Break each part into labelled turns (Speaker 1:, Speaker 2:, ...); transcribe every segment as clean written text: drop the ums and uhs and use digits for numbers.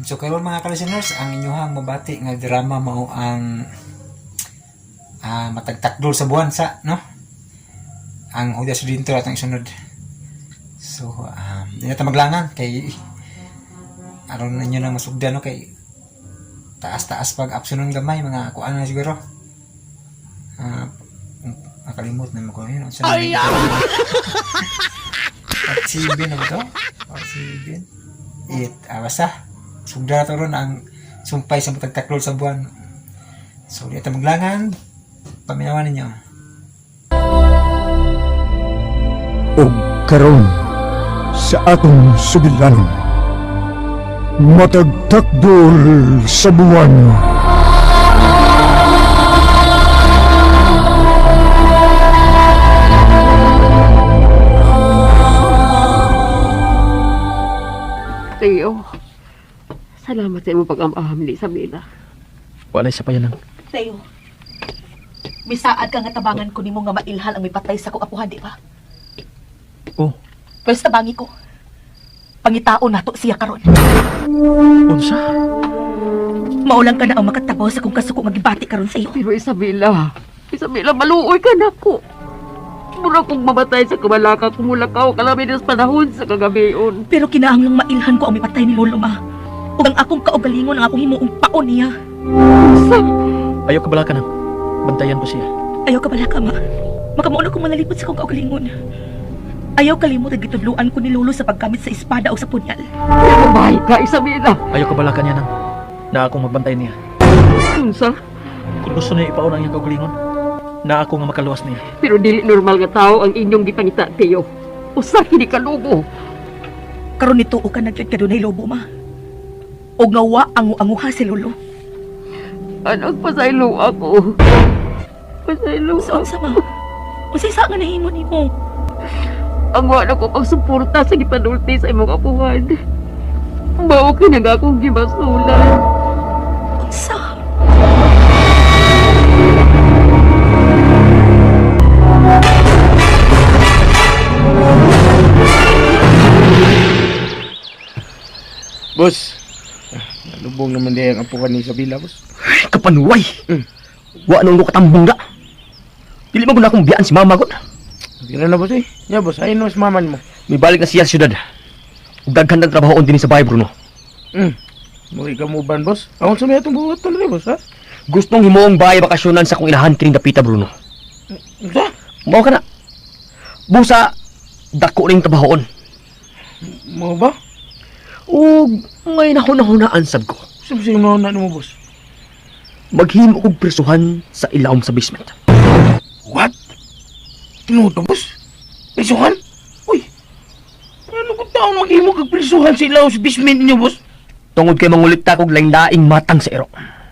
Speaker 1: So karon mga ka-listeners, ang inyuhang mabati nga drama mao ang matagtakdol sa buwan sa, no? Ang Judas Redentor atong isunod. So, di na ta maglangan kay aron ninyo nang masugdan, no, kay taas-taas pag option gamay mga kuan na siguro. Nakalimot na mo ko yun. Ay! Part 7 na ba to? Part 7? 8. Basta. Sugdan na to ron ang sumpay sa matagtaklol sa buwan. So, di ta maglangan. Paminawan ninyo.
Speaker 2: Og karon sa atong sugilanon, matagtakdol sa buwan.
Speaker 3: Teo, salamat sa imong pag-amaham ni Isabela.
Speaker 4: Walay sa payanang.
Speaker 5: Teo, misaad ka nga tabangan ko nimo nga mailhan ang mipatay sa kong apuhan, di ba?
Speaker 4: Oh.
Speaker 5: Pwes tabangi ko. Pangitaon nato siya karon.
Speaker 4: Unsa?
Speaker 5: Maulang ka na ang makatabaw sa kong kasuko nga gibati karon sa iyo.
Speaker 3: Pero Isabela, Isabela, maluoy ka na ko. Mura kong mamatay sa kabalaka kumulakaw kalami sa panahon sa kagabion.
Speaker 5: Pero kinahanglang mailhan ko ang mipatay ni Lolo, ma. Ug ang akong kaugalingon ang akong himuong paon niya.
Speaker 3: Unsa?
Speaker 4: Ayaw ka balaka nang. Bantayan ko siya.
Speaker 5: Ayaw ka balaka, ma. Makamuon ako manalipot sa akong kaugalingon. Ayaw kalimot ang gitudluan ko ni Lolo sa paggamit sa espada o sa punyal.
Speaker 3: Pero babae ka, Isabela.
Speaker 4: Ayaw ka balaka niya nang. Na akong magbantay niya.
Speaker 3: Unsa?
Speaker 4: Kung gusto niya ipaon ang iyang kaugalingon, na ako nga makaluwas niya.
Speaker 3: Pero dili normal nga tao ang inyong gipangita, Teo. Usa kini ka lobo.
Speaker 5: Karon nituo ka na gyud kadunay lobo, ma. Og nga wa angu-anguha si Lolo.
Speaker 3: Anak, pasaylo ako. Pasaylo
Speaker 5: Sa
Speaker 3: ako.
Speaker 5: unsa, ma? Unsay sa nga nahimo nimo?
Speaker 3: Ang wala ko pagsuporta sa gipanulti sa imong apuhan. Mao kini nga akong gibasulan.
Speaker 5: Unsa?
Speaker 6: Boss, nalubong naman din ang apukan ni Isabela, boss.
Speaker 7: Kapanuway! Wa nung katambong da. Dili man gud akong biyaan si mama gud.
Speaker 6: Tira na, boss eh. Ya, boss, ayun na mas maman mo.
Speaker 7: May balik na siya sa syudad. Ug daghan ng trabaho dinhi sa bahay, Bruno.
Speaker 6: Muri ka mo ban, boss? Awon sa may atong buhat tuloy, boss, ha?
Speaker 7: Gustong himuong bahay bakasyonan sa kong inahan kining dapita, Bruno.
Speaker 6: Unsa?
Speaker 7: Mao ka na. Busa dako ning trabahoon.
Speaker 6: Mo ba?
Speaker 7: Ug may nahuna-hunaan sab ko.
Speaker 6: Sa mo na mo, boss?
Speaker 7: Maghimo kog presuhan sa ilawom sa basement.
Speaker 6: What? Tinuod ka, boss? Prisuhan? Uy! Ano kung taon maghimo kag prisuhan sa ilaw sa basement niyo, boss?
Speaker 7: Tungod kay mangulit ta kog laing-laing matang sa iro.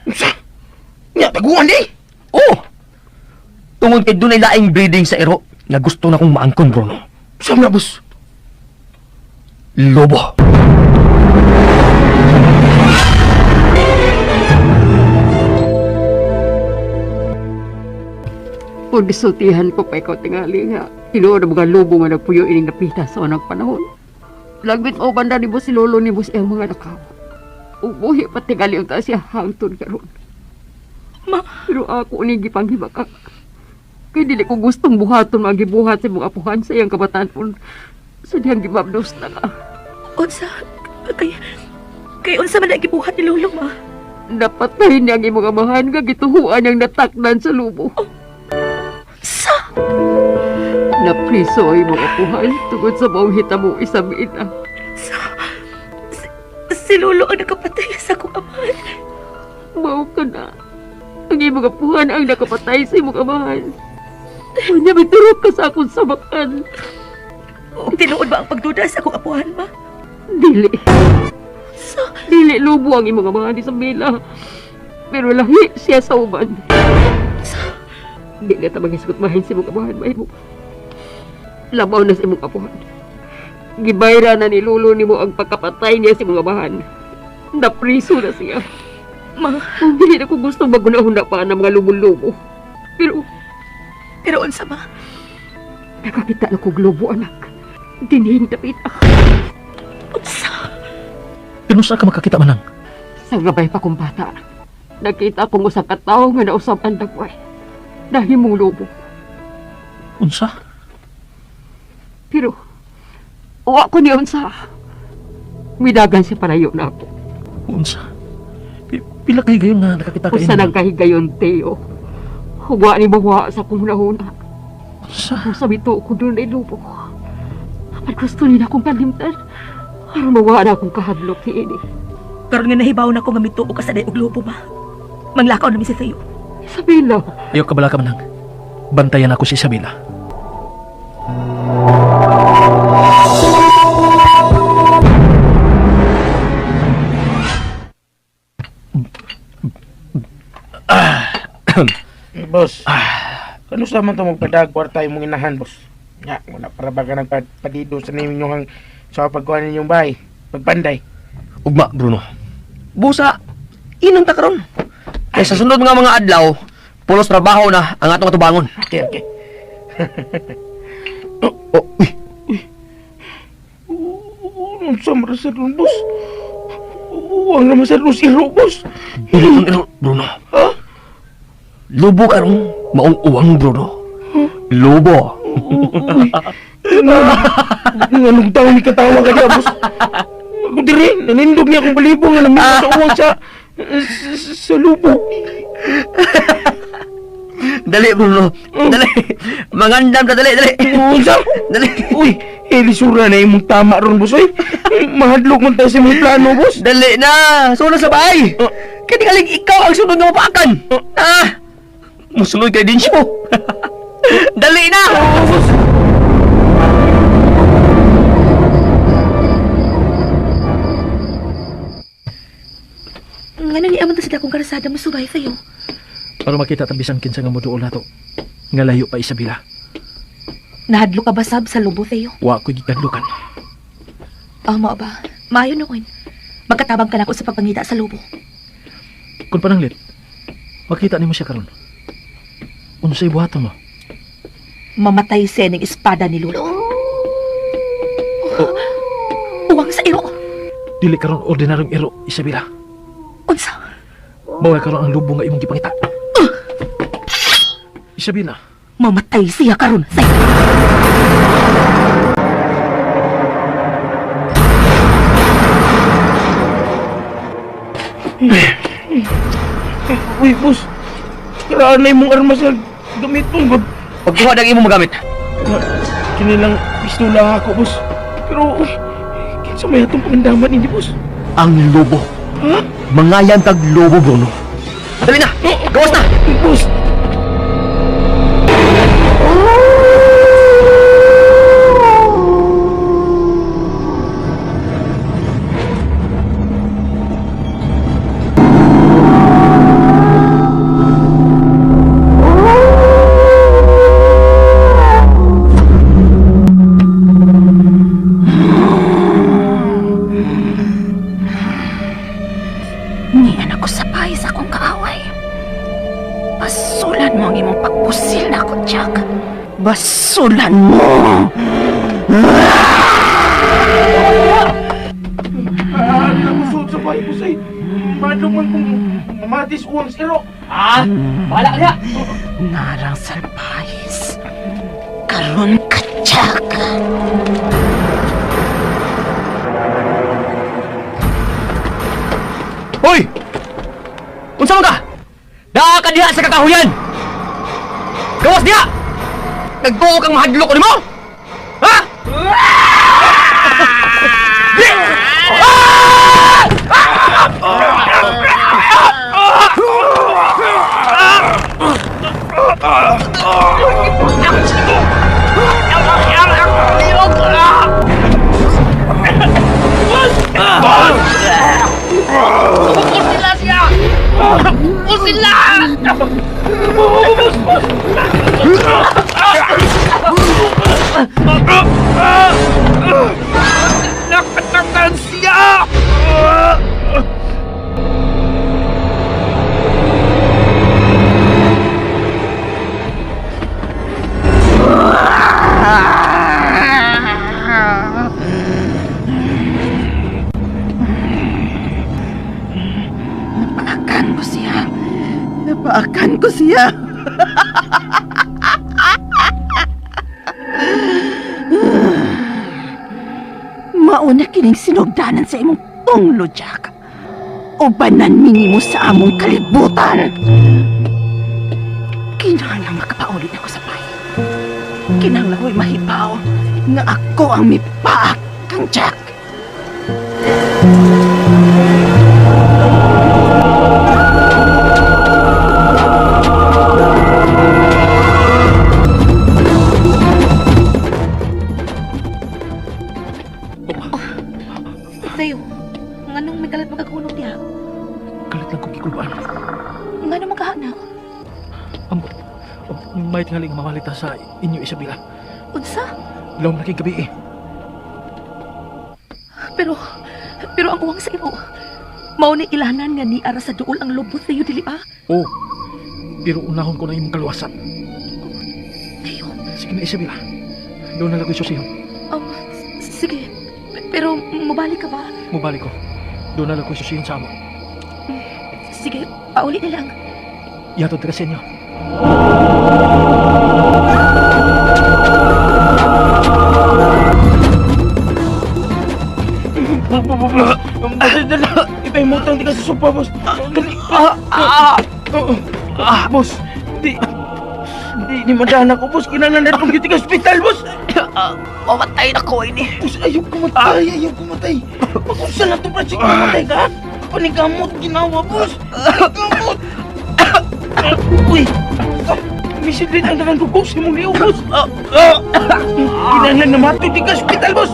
Speaker 6: Unsa? Nya, taguan di!
Speaker 7: Oh! Tungod kay dunay laing breeding sa iro nga gusto na kong maangkon, Bruno.
Speaker 6: Saan na, boss?
Speaker 7: Lobo.
Speaker 3: Kung gisultihan ko pa ikaw tingali nga, tinuod ang mga lobo nga nagpuyo ining napita sa unang panahon. Lagbit o banda ni boss si lolo ni boss iyang mga nakaw. Ubuhi pa tingali unta siya hangtod karon.
Speaker 5: Ma.
Speaker 3: Pero ako ni gipanghibakak. Kay dili ko gustong buhaton mga gibuhat sa imong apuhan sa iyang kabataan. Sa dihang gibabdos na ka.
Speaker 5: Unsa? Kay unsa man ang gibuhat ni Lolo, ma?
Speaker 3: Napatay niya ang imong amahan nga gituhuan niyang natakdan sa lubo.
Speaker 5: Sa?
Speaker 3: Napriso ang imong apuhan tungod sa maong hitabo Isabela.
Speaker 5: Sa? Si Lolo ang nakapatay sa akong amahan.
Speaker 3: Mao ka na. Ang imong apuhan ang nakapatay sa imong amahan. Unya may turok ka sa akong samakan.
Speaker 5: Ug tinuod ba ang pagduda sa akong apuhan, ma?
Speaker 3: Dili.
Speaker 5: Sa?
Speaker 3: Dili lubo ang imong amahan, Isabela. Pero lahi siya sa uban.
Speaker 5: Sa?
Speaker 3: Di na ta maghisgot mahin sa imong amahan, mahimo. Labaw na sa imong apuhan. Gibayra na ni Lolo nimo ang pagkapatay niya sa imong amahan. Napriso na siya.
Speaker 5: Ma,
Speaker 3: Kung dili na ko gusto magunahuna pa ng mga lubo-lubo. Pero
Speaker 5: pero unsa, ma?
Speaker 3: nakakita na kog lobo, anak. Dinhing dapita.
Speaker 5: Unsa?
Speaker 4: Kanus-a ka makakita, Manang?
Speaker 3: Sa gabay pa kong bata, nakita kong usa ka tawo nga nausab ang dagway. Nahimong lobo.
Speaker 4: Unsa?
Speaker 3: Pero, wa ko niya unsa. Midagan siya palayo na ako.
Speaker 4: Unsa? Pila kay gayon nga nakakita ka
Speaker 3: Usa
Speaker 4: ini?
Speaker 3: nang kahigayon, Teo. Huwa ni mawa sa akong hunahuna.
Speaker 4: Unsa?
Speaker 3: Ang sabito ko doon ay lubo. Apan gusto nila akong kalimtan. Aron mawa na akong kahadlok ni ini.
Speaker 5: Karon nga nahibaw na ko nga mituo ka sa day og lobo ma. Manglakaw na mi si Theo.
Speaker 3: Isabela,
Speaker 4: Ayaw ka bala ka, Manang. Bantayan ako si Isabela.
Speaker 6: Boss, kano sa man to magpadag kwarta imong inahan, boss? Nga, wala para ba ka nagpadido sa ninyong sa pagkuha ninyong bahay, pagpanday.
Speaker 7: Ugma, Bruno. Busa, inang ta karon. Kay sa sunod nga mga adlaw, pulos trabaho na ang atong atubangon.
Speaker 6: Okay, okay.
Speaker 7: Oh, uy,
Speaker 6: Unsa man sa ron, boss? Uwang naman sa ron si Ro, boss.
Speaker 7: dili man iro, Bruno. Lobo karon, maong uwang, Bruno. Lobo.
Speaker 6: Uy, anong taon ni katawa ka niya, boss? Ako diri, nanindog niya akong balibo nga namita sa uwang sa lubo.
Speaker 7: Dali, Bruno. Dali. Mangandam ta, dali, dali.
Speaker 6: Unsa?
Speaker 7: Dali.
Speaker 6: Uy, elisura na imong tama ron, boss. Uy, mahadlok man tayo sa imong plano, boss.
Speaker 7: Dali na. Sunod sa bahay. Kaya tingaling ikaw ang sunod nga mapaakan. Ah! Musunod kay din siya. Dali na!
Speaker 5: Ngano ni aman ta sa dakong karsada mo subay Theo?
Speaker 4: Para makita ta bisan kinsa nga moduol nato. Nga layo pa, Isabela.
Speaker 5: Nahadlok ka ba sab sa lobo Theo?
Speaker 4: Wa ko'y gikadlukan.
Speaker 5: Tama ba? Maayo noon. Magkatabang ka na ako sa pagpangita sa lobo.
Speaker 4: Kung pananglit, makita nimo siya karon. Unsay buhaton mo?
Speaker 5: Mamatay siya ng espada ni Lolo. Oh. Uwang sa iro.
Speaker 4: Dili karon ordinaryong iro, Isabela.
Speaker 5: Unsa?
Speaker 4: Mao karon ang lubo nga imong gipangita. Isabela,
Speaker 5: Mamatay siya karon sa
Speaker 6: Uy, boss. Karaan na imong armas nga gamit mo, god.
Speaker 7: Pagkuha ng imong magamit.
Speaker 6: Kini lang pistola ako, boss. Pero, uy, kinsa may atong pangandaman ini, boss?
Speaker 7: Ang lobo.
Speaker 6: Ha?
Speaker 7: Mangayan kag lobo, Bruno. Dali na! Gawas na!
Speaker 6: Boss!
Speaker 8: Niyan ako sa pais akong kaaway. Basulan mo ang imong pagpusil na ako, Jack. Basulan mo!
Speaker 6: Ah, nakusod sa bahay, boss, ay. Madlok man kung mamatis uwang siro.
Speaker 7: Ah! Bahala ka!
Speaker 8: Narang salpais. Karon ka, Jack.
Speaker 7: Hoy! Unsa man ka? Daa ka diha sa kakahuyan! Gawas diha! Nagtuo kang mahadlok ko nimo? Ha? Di! Ah!
Speaker 8: Paakan ko siya. Mauna kining sinugdanan sa imong tunglo, Jack. Ubanan minimo sa among kalibutan. Kinahanglan makapaulit ako sa bay. Kinahanglan ko'y mahibaw nga ako ang mipaak kang Jack.
Speaker 5: Tayo, nganong may kalat magkakulong diha?
Speaker 4: Kalit lang kong gikulbaan.
Speaker 5: Nganong magkahanap?
Speaker 4: Ambot. May tingali nga mamalita sa inyo, Isabela.
Speaker 5: Unsa?
Speaker 4: Lawom na kay gabi eh.
Speaker 5: Pero, pero ang uwang sa imo, mao ni ilanan nga ni ara sa duol ang lobot Theo dili ba?
Speaker 4: Oo. Pero unahon ko na imong kaluwasan.
Speaker 5: Theo,
Speaker 4: Sige na, Isabela. Doon na lang ko susiyon.
Speaker 5: sige. Pero mobalik ka ba?
Speaker 4: Mubalik ko. Doon na lang ko susiyon sa amo.
Speaker 5: Sige, pauli na lang.
Speaker 4: Ihatod ka sa inyo.
Speaker 6: Dali, ibay mo di ka sa sopa, boss. Dali. Boss, di... Di, di madaan ako, boss. Kinahanglan na itong ka ospital, boss.
Speaker 8: Mamatay na ko ini.
Speaker 6: Boss, ayaw kumatay, ayaw kumatay. Pag-usa na ito, Francis, kumatay ka. Panigamot, ginawa, boss. Panigamot. Uy, misil din ang dalang dugo sa imong liw, boss. Kinahanglan na matod di ka ospital, boss.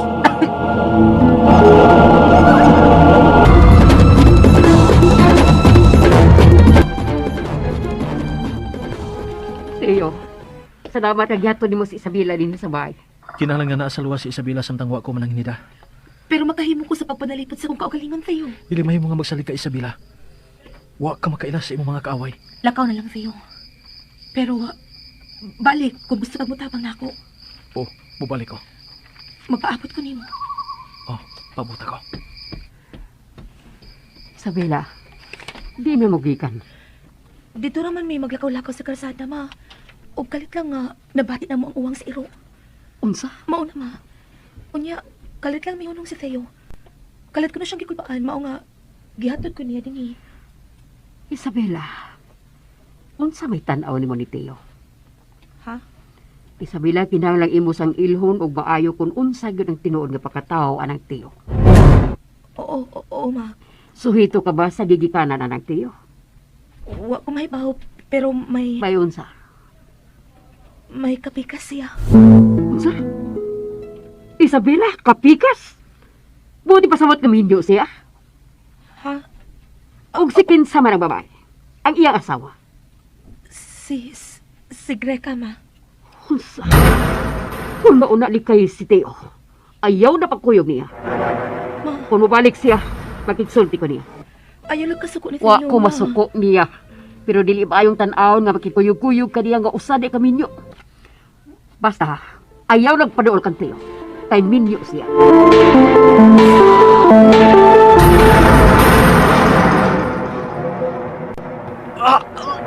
Speaker 3: Theo, salamat ang gihatod nimo si Isabela din sa bahay.
Speaker 4: Kinahanglan nga naa sa luwas si Isabela samtang wa ko mananginida.
Speaker 5: Pero makahimo ko sa pagpanalipod sa kong kaugalingon, Theo.
Speaker 4: Dili mahimo nga magsalig ka, Isabela. Wa ka makaila sa imong mga kaaway.
Speaker 5: Lakaw na lang, Theo. Pero, balik, kung gusto ka mo tabang nako,
Speaker 4: Oo, mubalik ko.
Speaker 5: magpaabot ko nimo.
Speaker 4: Oh, pabuta ko.
Speaker 3: Isabela, di mi mogikan.
Speaker 5: Dito raman may maglakaw-lakaw sa kalsada, ma. O kalit lang nga, nabati na mo ang uwang sa iro.
Speaker 3: Unsa?
Speaker 5: Mao na, ma. Unya, kalit lang may hunong si Theo. Kalit ko na siyang gikulbaan, mao nga, gihatod ko niya din eh.
Speaker 3: Isabela, unsa may tan-aw nimo ni Teo?
Speaker 5: Ha?
Speaker 3: Isabela, kinahanglang imo sang ilhon og maayo kung unsa gyud ang tinuod nga pagkatawo anang Teo.
Speaker 5: Oo, oo, oo, ma.
Speaker 3: Suhito ka ba sa gigikanan anang Teo?
Speaker 5: Wa ko mahibaw, pero may,
Speaker 3: May unsa?
Speaker 5: may kapikas siya.
Speaker 3: Unsa? Isabela, kapikas? Buti pa samot nga minyo siya.
Speaker 5: Ha?
Speaker 3: Og si kinsa man ang babae. Ang iyang asawa.
Speaker 5: Si, si Greca, ma.
Speaker 3: Unsa? Kung mauna ni kay si Teo, ayaw na pagkuyog niya.
Speaker 5: Ma,
Speaker 3: Kung mobalik siya, makigsulti ko niya.
Speaker 5: ayaw lang kasuko ni Theo,
Speaker 3: Wa ko
Speaker 5: ma.
Speaker 3: masuko niya. Pero dili ba ayong tan-awon nga makikuyog-kuyog kaniya nga usa di ka minyo. Basta ha, ayaw nagpaduol kang Teo. Kay minyo siya.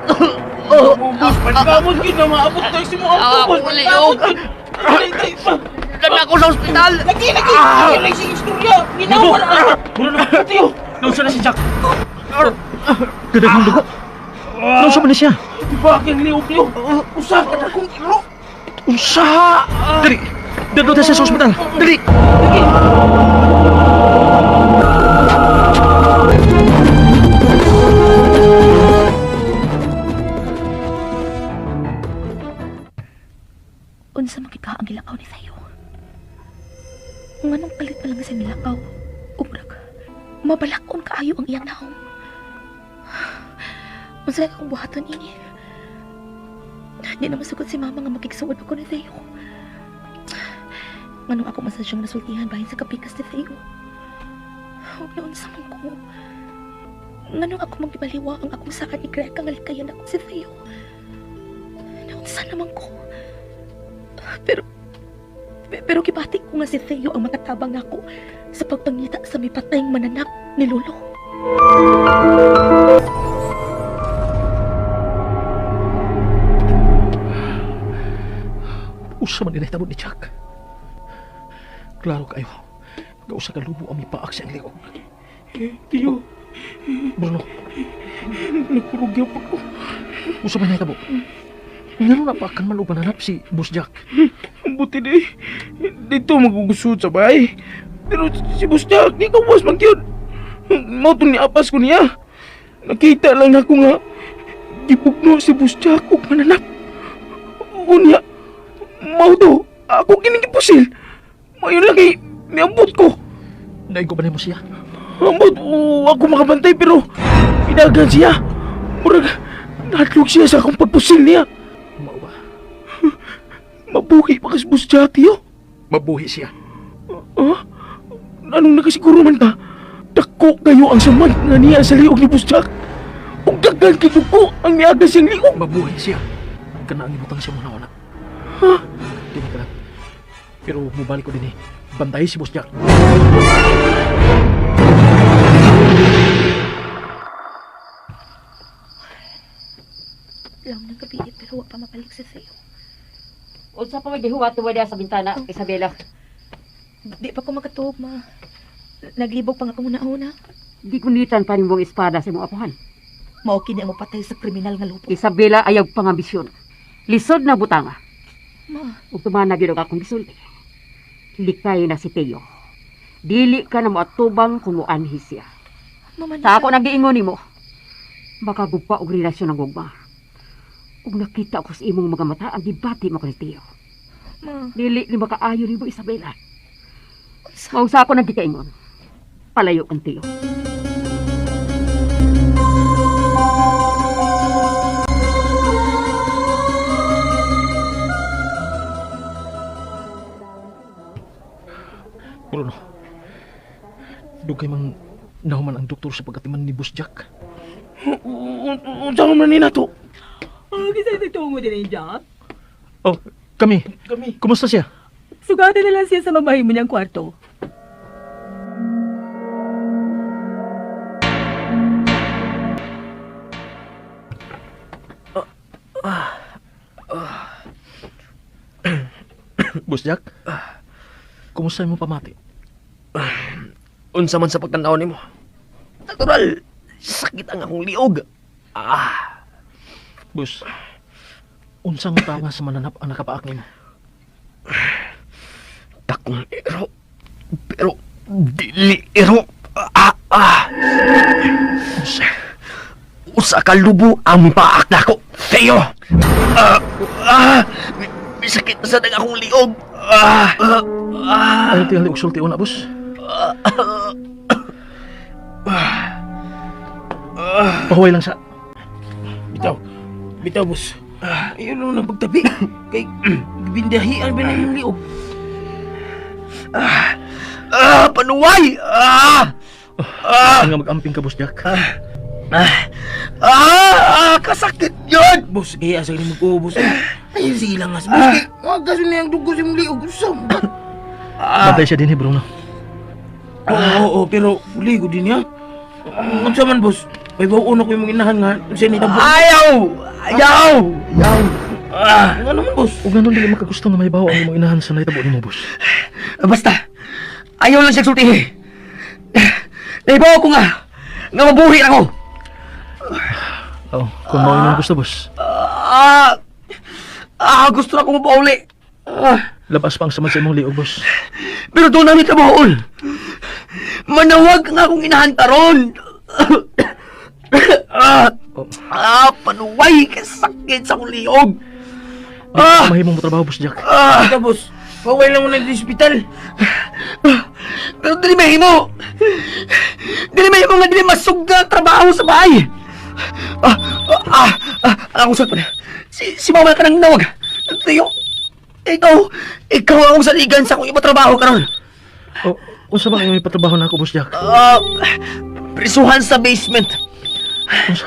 Speaker 6: Boss, panigamot yun na maabot tayo sa mga
Speaker 7: Ah,
Speaker 6: boss.
Speaker 7: uli,
Speaker 6: Panigamot yun. Dali, dali, pa.
Speaker 7: Dala ako sa ospital!
Speaker 6: Lagi, lagi! Lagi, lagi sa istorya! Ginawa na! Tiyo!
Speaker 4: Nausa na si Jack. Gadaghang dugo. Nausa man na siya.
Speaker 6: Di ba aking liog liog? Usa ka na kong iro!
Speaker 4: Unsa? Dali. Dadto ta siya sa ospital. Dali.
Speaker 6: Lagi!
Speaker 5: Unsa makika ang gilakaw ni Theo? Nganong kalit pa lang sa nilakaw? Umrag, mabalakon kaayo ang iyang naong. Unsa kay akong buhaton ini? Di na masugot si mama nga makigsuod pa ko ni Theo. Nganong ako man sa siyang nasultihan bahin sa kapikas ni Theo? Huwag na unsa man ko. Nganong ako magibaliwa ang akong sakad ni Greg ang likayan ako si Theo? Naunsa naman ko? Pero, pero gibati ko nga si Theo ang makatabang nako sa pagpangita sa may patayng mananak ni Lolo.
Speaker 4: Usa man inahitabo ni Jack. Klaro kayo. Gausa ka lubo ang mipaak sa iyang liog.
Speaker 6: Tiyo,
Speaker 4: Bruno,
Speaker 6: nagkurog pa ko.
Speaker 4: usa man nahitabo. Ngano na pa kan man og mananap si Boss Jack?
Speaker 6: Ang buti di. Dito magugusod sa bahay. Pero si Boss Jack, di ko boss man yun. Mao to ni apas ko niya. Nakita lang ako nga gibugno si Boss Jack og mananap. Unya, mao to, ako kining gipusil. Mayon lang kay niambot ko.
Speaker 4: Naigo ba nimo siya?
Speaker 6: Ambot, oo, ako makabantay pero pinagan siya. Murag, natlog siya sa akong pagpusil niya.
Speaker 4: Mao ba?
Speaker 6: Mabuhi pa kasi Boss Jack, tiyo.
Speaker 4: Mabuhi siya.
Speaker 6: Ha? Anong nakasiguro man ka? Dako kayo ang samad nga niya sa liog ni Boss Jack. Ug daghan kay dugo ang niaga siyang liog.
Speaker 4: Mabuhi siya. Kana ang ibutang siya muna wala.
Speaker 6: Ha?
Speaker 4: Dili ka lang. Pero mubalik ko din eh. Bantay si Boss Jack.
Speaker 5: Lang ng gabi pero wa pa mabalik si Theo.
Speaker 3: Unsa pa may gihuwat tuwa diha sa bintana, Isabela?
Speaker 5: Di pa ko makatuog, ma. Naglibog pa nga akong una-una.
Speaker 3: Gikunitan pa nimong espada sa imong apuhan.
Speaker 5: Mao kini ang mapatay sa kriminal nga lupo.
Speaker 3: Isabela ayaw pangambisyon. Lisod na butanga.
Speaker 5: Ma,
Speaker 3: Ug tumana gyud ang akong gisulti. Likay na si Teo. Dili ka na moatubang kung moanhi siya.
Speaker 5: mama
Speaker 3: Sa ako nang giingon nimo. Makagupa og relasyon ang gugma. Ug nakita ko sa imong mga mata ang gibati mo kani Teo.
Speaker 5: Ma,
Speaker 3: Dili ni makaayo nimo Isabela.
Speaker 5: unsa?
Speaker 3: Mao sa ako nang gikaingon. Palayo kang Teo.
Speaker 4: Bruno. Dugay mang nahuman ang doktor sa pagkatiman ni Boss Jack.
Speaker 6: Unsa man ni nato?
Speaker 9: Oh, kisay nagtungo din ni Jack.
Speaker 4: Oh, kami.
Speaker 6: Kami.
Speaker 4: Kumusta siya?
Speaker 9: Sugatan na lang siya sa mamahay mo niyang kwarto.
Speaker 4: Boss Jack? Kumusta mo pamati?
Speaker 7: Unsa man sa pagtanaw nimo? Natural, sakit ang akong liog. Ah,
Speaker 4: Boss, unsang tama sa mananap ang nakapaak nimo?
Speaker 7: dakong ero. Pero dili ero. Ah, ah.
Speaker 4: Unsa?
Speaker 7: Usa ka lubo ang mipaak nako. Theo. Ah, ah, sakit na sa akong liog. Ah, ah, ah.
Speaker 4: Ayaw tingali og sulti una, boss. Pahuway lang sa...
Speaker 6: Bitaw. Bitaw, boss. Ayun lang na pagtabi. Kay bindahian ba na yung liog?
Speaker 7: Ah, panuway! Ah!
Speaker 4: Ah! Nga mag-amping ka, Boss Jack.
Speaker 7: Ah! Ah! Kasakit yun!
Speaker 6: Boss, kaya sa mo ko, boss. Ay, sige lang as, boss. Kay, wag kaso na yung dugo sa imong liog. Unsa man?
Speaker 4: Bantay siya din eh, Bruno.
Speaker 6: Oo, oo, oo, pero uli ko din niya. Unsa man, boss? May baon ako yung mga inahan nga. Unsa ni tabo?
Speaker 7: Ayaw! Ayaw! Ayaw! Ah!
Speaker 6: Nga naman, boss.
Speaker 4: Ug nanon dili makagusto nga may bawo ang imong inahan sa nahitabo nimo, boss.
Speaker 7: Basta, ayaw lang siya sultihi. Naibaw ko nga, nga mabuhi ako.
Speaker 4: Oh, kung mao imong gusto, boss.
Speaker 7: Ah! Ah, gusto na akong mapauli. Ah,
Speaker 4: Labas pa ang samad sa imong liog, boss.
Speaker 7: pero doon namin trabahoon. Manawag nga akong inahan karon. ah,
Speaker 4: Oh.
Speaker 7: ah, panuway, kasakit sa akong liog.
Speaker 4: Di ah! mahimong mo trabaho, Boss Jack.
Speaker 7: Ah,
Speaker 6: Bitaw, boss. Paway lang mo na sa ospital.
Speaker 7: pero dili mahimo. Dili mahimo nga dili masugda ang trabaho sa bahay. Ah, ah, ah, ah, ang akong sulpon. Si mama ka nang nawag. Tiyo, ikaw, ikaw ang akong saligan sa akong ipatrabaho karon.
Speaker 4: Oh, unsa ba ang ipatrabaho na ako, Boss Jack?
Speaker 7: Ah, prisuhan sa basement.
Speaker 4: Unsa?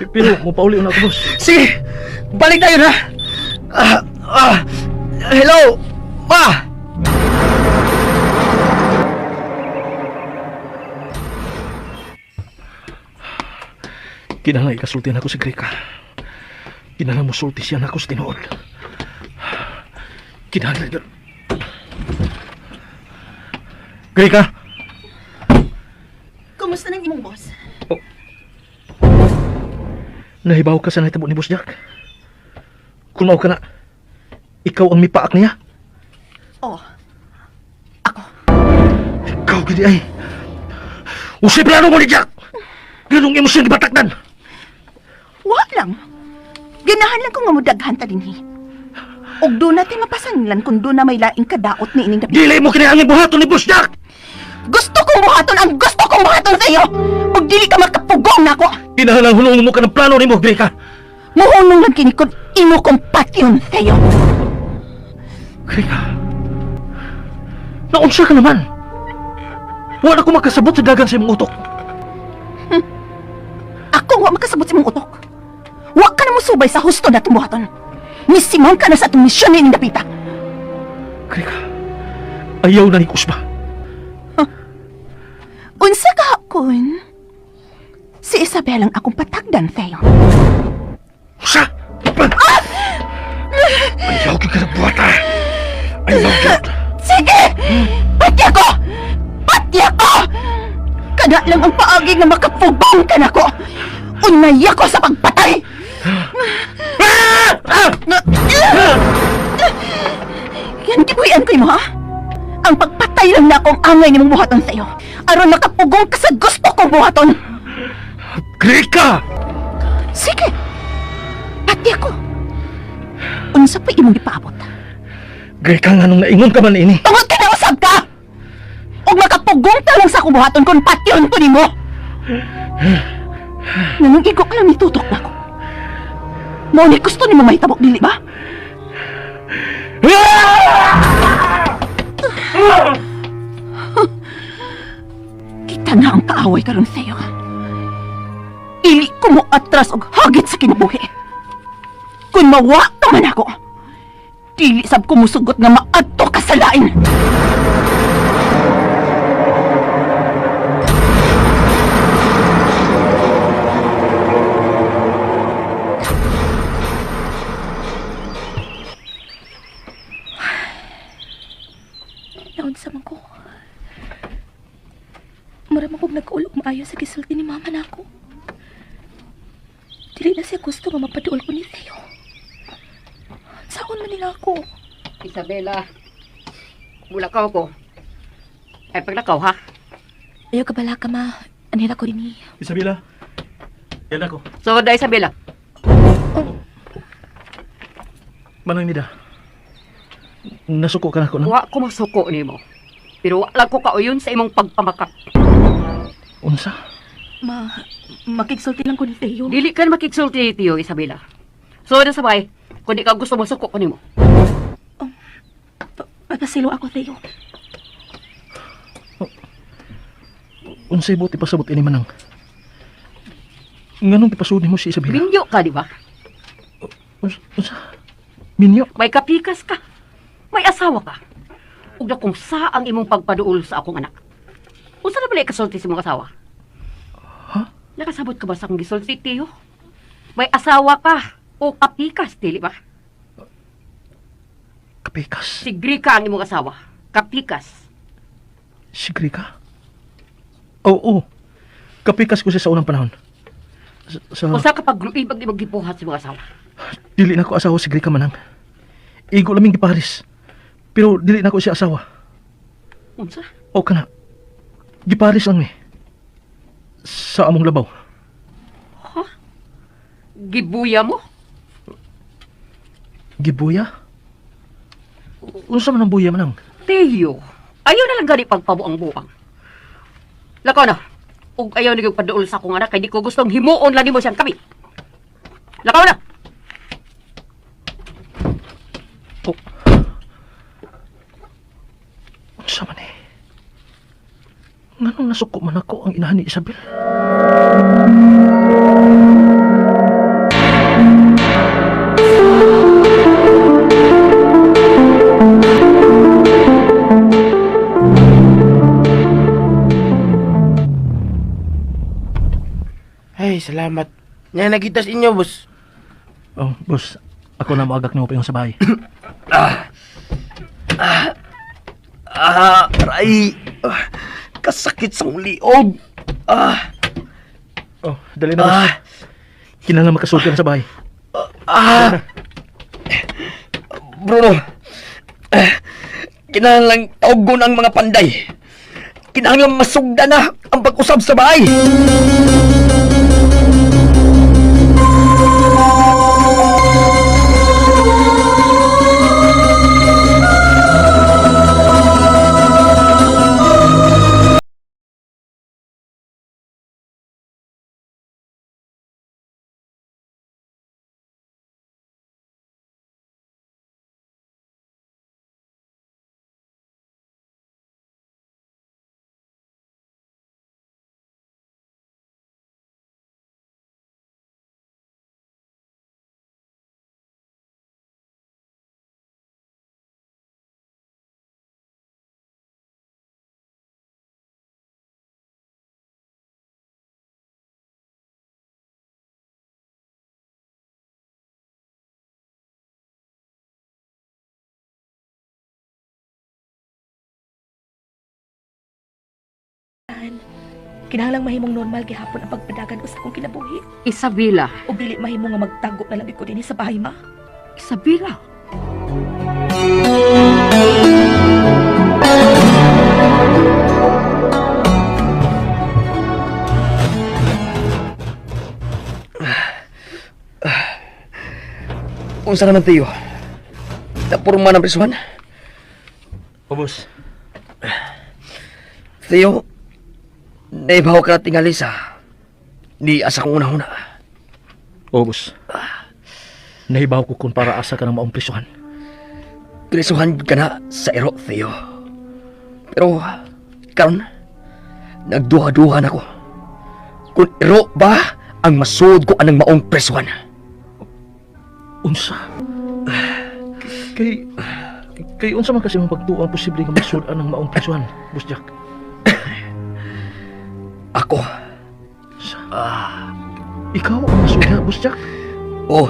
Speaker 4: Pero mopauli na ako, boss.
Speaker 7: Sige, balik tayo na. Ah, ah, hello, ma.
Speaker 4: Kinahanglan ikasulti nako si Greka. Kinahanglan mo sulti siya nako sa tinuod. Kinahanglan yun. Greka!
Speaker 8: Kumusta nang imong boss?
Speaker 4: Nahibaw ka sa nahitabo ni Boss Jack. Kung mao ka na, ikaw ang mipaak niya.
Speaker 8: Oh. Ako.
Speaker 4: Ikaw gidi ay. Usay plano mo ni Jack! Ganong imo siyang gibatakdan.
Speaker 8: Wa lang. Ganahan lang ko nga mudaghan ta dinhi. Og doon natin mapasanlan kung doon na may laing kadaot ni ining dapita.
Speaker 4: Dili mo kinahanglan buhaton ni Boss Jack!
Speaker 8: Gusto kong buhaton ang gusto kong buhaton sa iyo! Og dili ka makapugong nako!
Speaker 4: Kinahanglan hunong mo ka ng plano nimo, Greka.
Speaker 8: Muhunong lang kini kung imo kong patyon sa iyo.
Speaker 4: Greka. Naunsa ka naman? Wala ko makasabot sa dagan sa imong utok.
Speaker 8: Ako wa makasabot sa imong utok. Wa ka na mosubay sa husto na itong buhaton. Misimang ka na sa atong misyon ni ining dapita.
Speaker 4: Greka, ayaw na ni Kusma.
Speaker 8: Unsa ka kun? Si Isabel ang akong patagdan, Theo.
Speaker 4: Unsa? Ayaw gyud ka na buhata. Ayaw gyud.
Speaker 8: Sige! Pati ako! Pati ako! Kada lang ang paagi nga makapugong ka nako. Unay ako sa pagpatay! Yan gibuhian ko mo, ha? Ang pagpatay lang na akong angay nimong buhaton sa iyo. Aron makapugong ka sa gusto kong buhaton.
Speaker 4: Greka!
Speaker 8: Sige! Pati ako! Unsa pa imong gipaabot?
Speaker 4: Greka, nga nung naingon ka man ini.
Speaker 8: Tungod ka na usab ka! Og makapugong ta lang sa akong buhaton kung patyon ko nimo! Nanong igo ka lang nitutok na ako. Mao ni gusto nimo mahitabo dili ba? Kita na ang kaaway karon sa'yo. Ili ko mo atras og hagit sa kinabuhi. Kung mawa ka man ako, dili sab ko musugot nga maadto ka sa lain.
Speaker 5: Naunsa man ko. Mura man kog nagkaulog maayo sa gisulti ni mama nako. Dili na siya gusto nga mapaduol ko ni Theo. Saon man nila ako?
Speaker 3: Isabela, mulakaw ko. Ay, paglakaw, ha?
Speaker 5: Ayaw ka bala ka ma. Anhira ko dinhi.
Speaker 4: Isabela, yan ako.
Speaker 3: So, da, Isabela.
Speaker 4: Manang nida. Nasuko ka na ako ng
Speaker 3: Wa ko masuko nimo. Pero wa lang ko kauyon sa imong pagpamakak.
Speaker 4: unsa.
Speaker 5: Ma, makigsulti lang ko ni Theo.
Speaker 3: Dili ka na makigsulti ni Tiyo, Isabela. So, na sabay, kung di ka gusto masuko ko nimo.
Speaker 5: Papasilo ako, Theo.
Speaker 4: Unsay buot ipasabot ini manang. Nganong ipasud nimo si Isabela?
Speaker 3: Minyo ka, di ba?
Speaker 4: Unsa? Minyo?
Speaker 3: May kapikas ka. May asawa ka. Ug na kung sa ang imong pagpaduol sa akong anak. Unsa na bala ikasulti sa imong asawa?
Speaker 4: Ha?
Speaker 3: Nakasabot ka ba sa akong gisulti, Tiyo? May asawa ka o kapikas, dili ba?
Speaker 4: Kapikas.
Speaker 3: Si Grika ang imong asawa. Kapikas.
Speaker 4: Si Grika? Oo. Kapikas ko siya sa unang panahon. Sa
Speaker 3: Usa ka pagluibag imong gibuhat sa imong asawa.
Speaker 4: Dili na ko asawa si Grika manang. Igo laming giparis. Pero dili na ko siya asawa.
Speaker 3: Unsa?
Speaker 4: O kana. Giparis lang mi. Sa among labaw.
Speaker 3: Gibuya mo?
Speaker 4: Gibuya? Unsa man ang buya manang?
Speaker 3: Tiyo, ayaw na lang gani pagpabuang-buang. Lakaw na. Ug ayaw na yung paduol sa akong anak kay di ko gustong himuon lagi mo siyang kami. Lakaw na.
Speaker 4: Oh. Unsa man eh? Nganong nasuko man ako ang inahan ni Isabel?
Speaker 6: Ay, salamat. Nga nakita sa inyo, boss.
Speaker 4: Oh, boss, ako na moagak nimo pa yung sa bahay.
Speaker 7: Aray. Kasakit sa akong liog. Ah,
Speaker 4: Oh, dali na, boss.
Speaker 7: ah,
Speaker 4: Kinahanglan makasud ka na sa bahay.
Speaker 7: ah. Bruno, kinahanglan tawgon ang mga panday. Kinahanglan masugda na ang pag-usab sa bahay.
Speaker 5: Kinahanglang mahimong normal gihapon ang pagpadagan ko sa akong kinabuhi.
Speaker 3: Isabela.
Speaker 5: O dili mahimo nga magtago na lang ko dinhi sa bahay, ma.
Speaker 3: Isabela.
Speaker 7: Unsa naman, Teo? Napurma ng prisuhan?
Speaker 4: Oh, boss.
Speaker 7: Theo, naibaw ka na tingali sa ni asa kong una-una.
Speaker 4: Oh, boss. Nahibaw ko kung para asa ka ng maong prisuhan.
Speaker 7: Prisuhan ka na sa ero, Theo. Pero, karon, nagduha-duha na ko. Kung ero ba ang masud ko anang maong prisuhan?
Speaker 4: Unsa? Kay kay unsa man kasi mong pagtuo ang posible nga masud-an ang maong prisuhan, Boss Jack?
Speaker 7: Ako,
Speaker 4: Sa? Ikaw ang masud-an, Boss Jack?
Speaker 7: oh,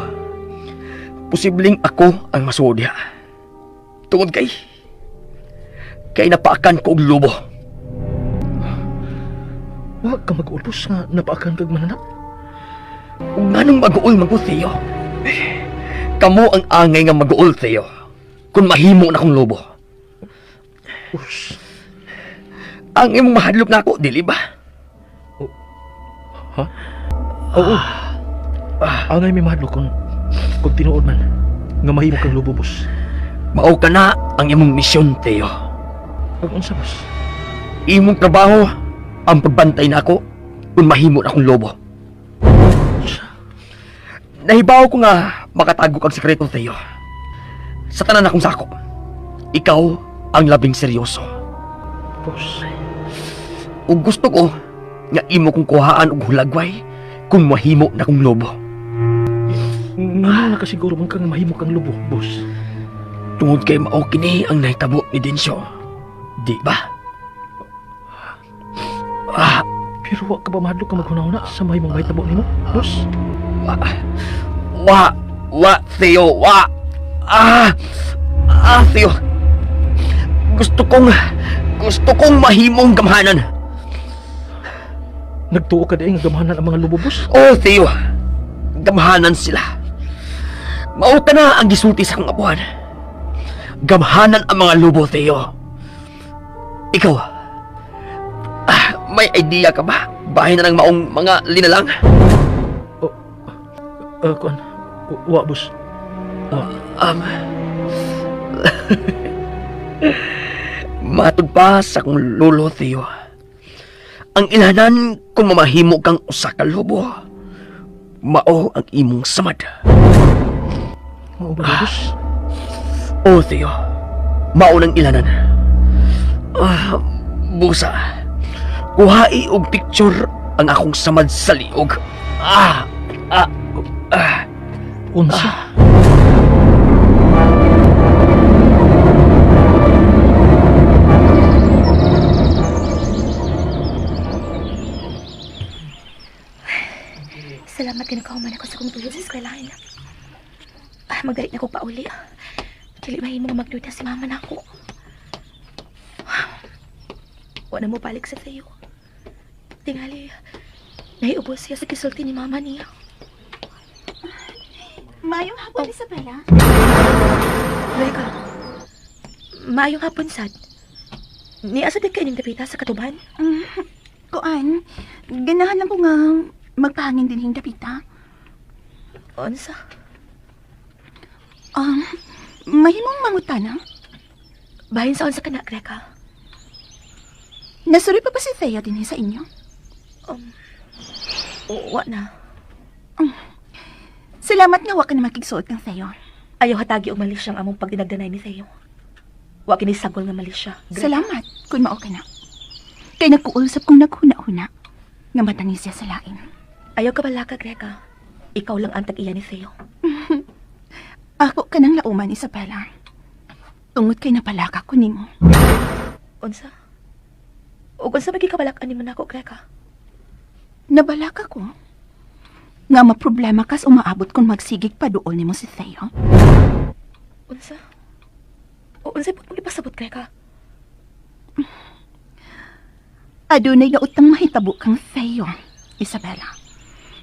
Speaker 7: posibleng ako ang masud diha. Tungod kay, kay napaakan ko og lobo.
Speaker 4: Wa ka mag-ulpos nga napaakan kag mananap.
Speaker 7: Ug nganong mag-uol man ko, Theo? Kamo ang angay nga mag-uol, Theo. Kung mahimo na kong lobo.
Speaker 4: Us.
Speaker 7: Ang imong mahadlok na ako, dili ba?
Speaker 4: Ha? Oo. Angay may mahadlok kung tinuod man nga mahimo kang lobo, boss.
Speaker 7: Mao ka na ang imong misyon, Theo.
Speaker 4: Ag unsa, boss?
Speaker 7: Imong trabaho ang pagbantay na ako kung mahimo na akong lobo.
Speaker 4: Unsa?
Speaker 7: Nahibaw ko nga makatago kag sekreto, Theo. Sa tanan akong sakop, ikaw ang labing seryoso.
Speaker 4: Boss.
Speaker 7: Ug gusto ko nga imo kong kuhaan og hulagway kung mahimo na kong lobo.
Speaker 4: Ngano na kasiguro man kang mahimo kang lobo, boss?
Speaker 7: Tungod kay mao kini ang nahitabo ni Densyo. Di ba? Ah,
Speaker 4: Pero wa ka ba mahadlok ka maghunahuna sa mahimong mahitabo nimo, boss?
Speaker 7: wa, wa, wa, Theo, wa. Ah, ah, Theo. Gusto kong mahimong gamhanan.
Speaker 4: Nagtuo ka diay nga gamhanan ang mga lobo, boss?
Speaker 7: Oh, Theo. Gamhanan sila. Mao ka na ang gisulti sa akong apuhan. Gamhanan ang mga lobo, Theo. Ikaw, may idea ka ba? Bahay na ng maong mga linalang?
Speaker 4: Kuan. Wa, boss. Wa.
Speaker 7: Matod pa sa akong lolo, Theo. Ang ilanan kung mamahimo kang usa ka lobo, mao ang imong samad.
Speaker 4: Mao ba, boss?
Speaker 7: Oh, Theo. Mao nang ilanan. Ah, busa. Kuhai og picture ang akong samad sa liog. Ah, ah, ah.
Speaker 4: Unsa?
Speaker 5: Salamat kay nakahuman ako sa akong tuyo sa eskwelahan. Ah, magdali na ko pauli. Dili mahimo nga magduda si mama nako. Wala mo balik sa Theo. Tingali, naiubos siya sa kisulti ni mama niya.
Speaker 8: Mayong hapon, Isabela.
Speaker 5: Reka, maayong hapon, sad. Niasa di kayo dapita sa katuban?
Speaker 8: Kuan, ganahan lang ko nga magpahangin din hing dapita.
Speaker 5: Unsa?
Speaker 8: Mahimong mangutana.
Speaker 5: Bahin sa unsa ka na, Greka?
Speaker 8: Nasuri pa ba si Thea din sa inyo?
Speaker 5: Wa na.
Speaker 8: Salamat nga wa ka na makigsuot kang Theo.
Speaker 5: Ayaw hatagi og mali siyang among pagdinagdanay ni Theo. Wa kini sagol nga mali siya. Greka.
Speaker 8: Salamat kung mao ka na. Kay nagkuulsap kong naghuna-huna nga matangis siya sa lain.
Speaker 5: Ayaw ka balaka, Greka. Ikaw lang ang tag-iya ni Theo.
Speaker 8: Ako ka ng lauman, Isabela. Tungod kay napalaka ko nimo.
Speaker 5: Unsa? Ug unsa may gikabalak-an nimo nako, Greka?
Speaker 8: Nabalaka ko. Nga maproblema kas umaabot kung magsigig pa dool nimo si Theo.
Speaker 5: Unsa? O unsay pud mong ipasabot, Greka?
Speaker 8: Adunay nautang mahitabo kang Theo, Isabela.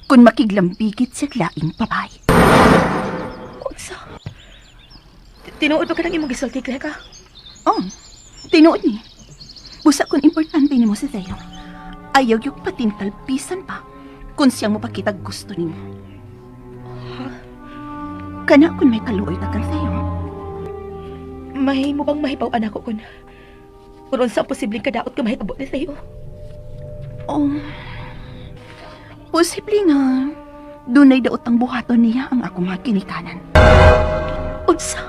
Speaker 8: Kung makiglambigit sa laing babae.
Speaker 5: Unsa? Tinuod ba ka ng imong gisulti, Greka?
Speaker 8: Oh, tinuod ni. Busa kung importante nimo si Theo. Ayaw yung patintal bisan pa kung siyang mapakita gusto nimo. Kana kung may kaluoy ta kang Theo.
Speaker 5: Mahimo bang mahibaw-an ako kung unsa ang posibleng kadaot ka mahitabo ni Theo?
Speaker 8: Oh, posible nga dunay daot ang buhaton niya ang akong mga ginikanan.
Speaker 5: Unsa?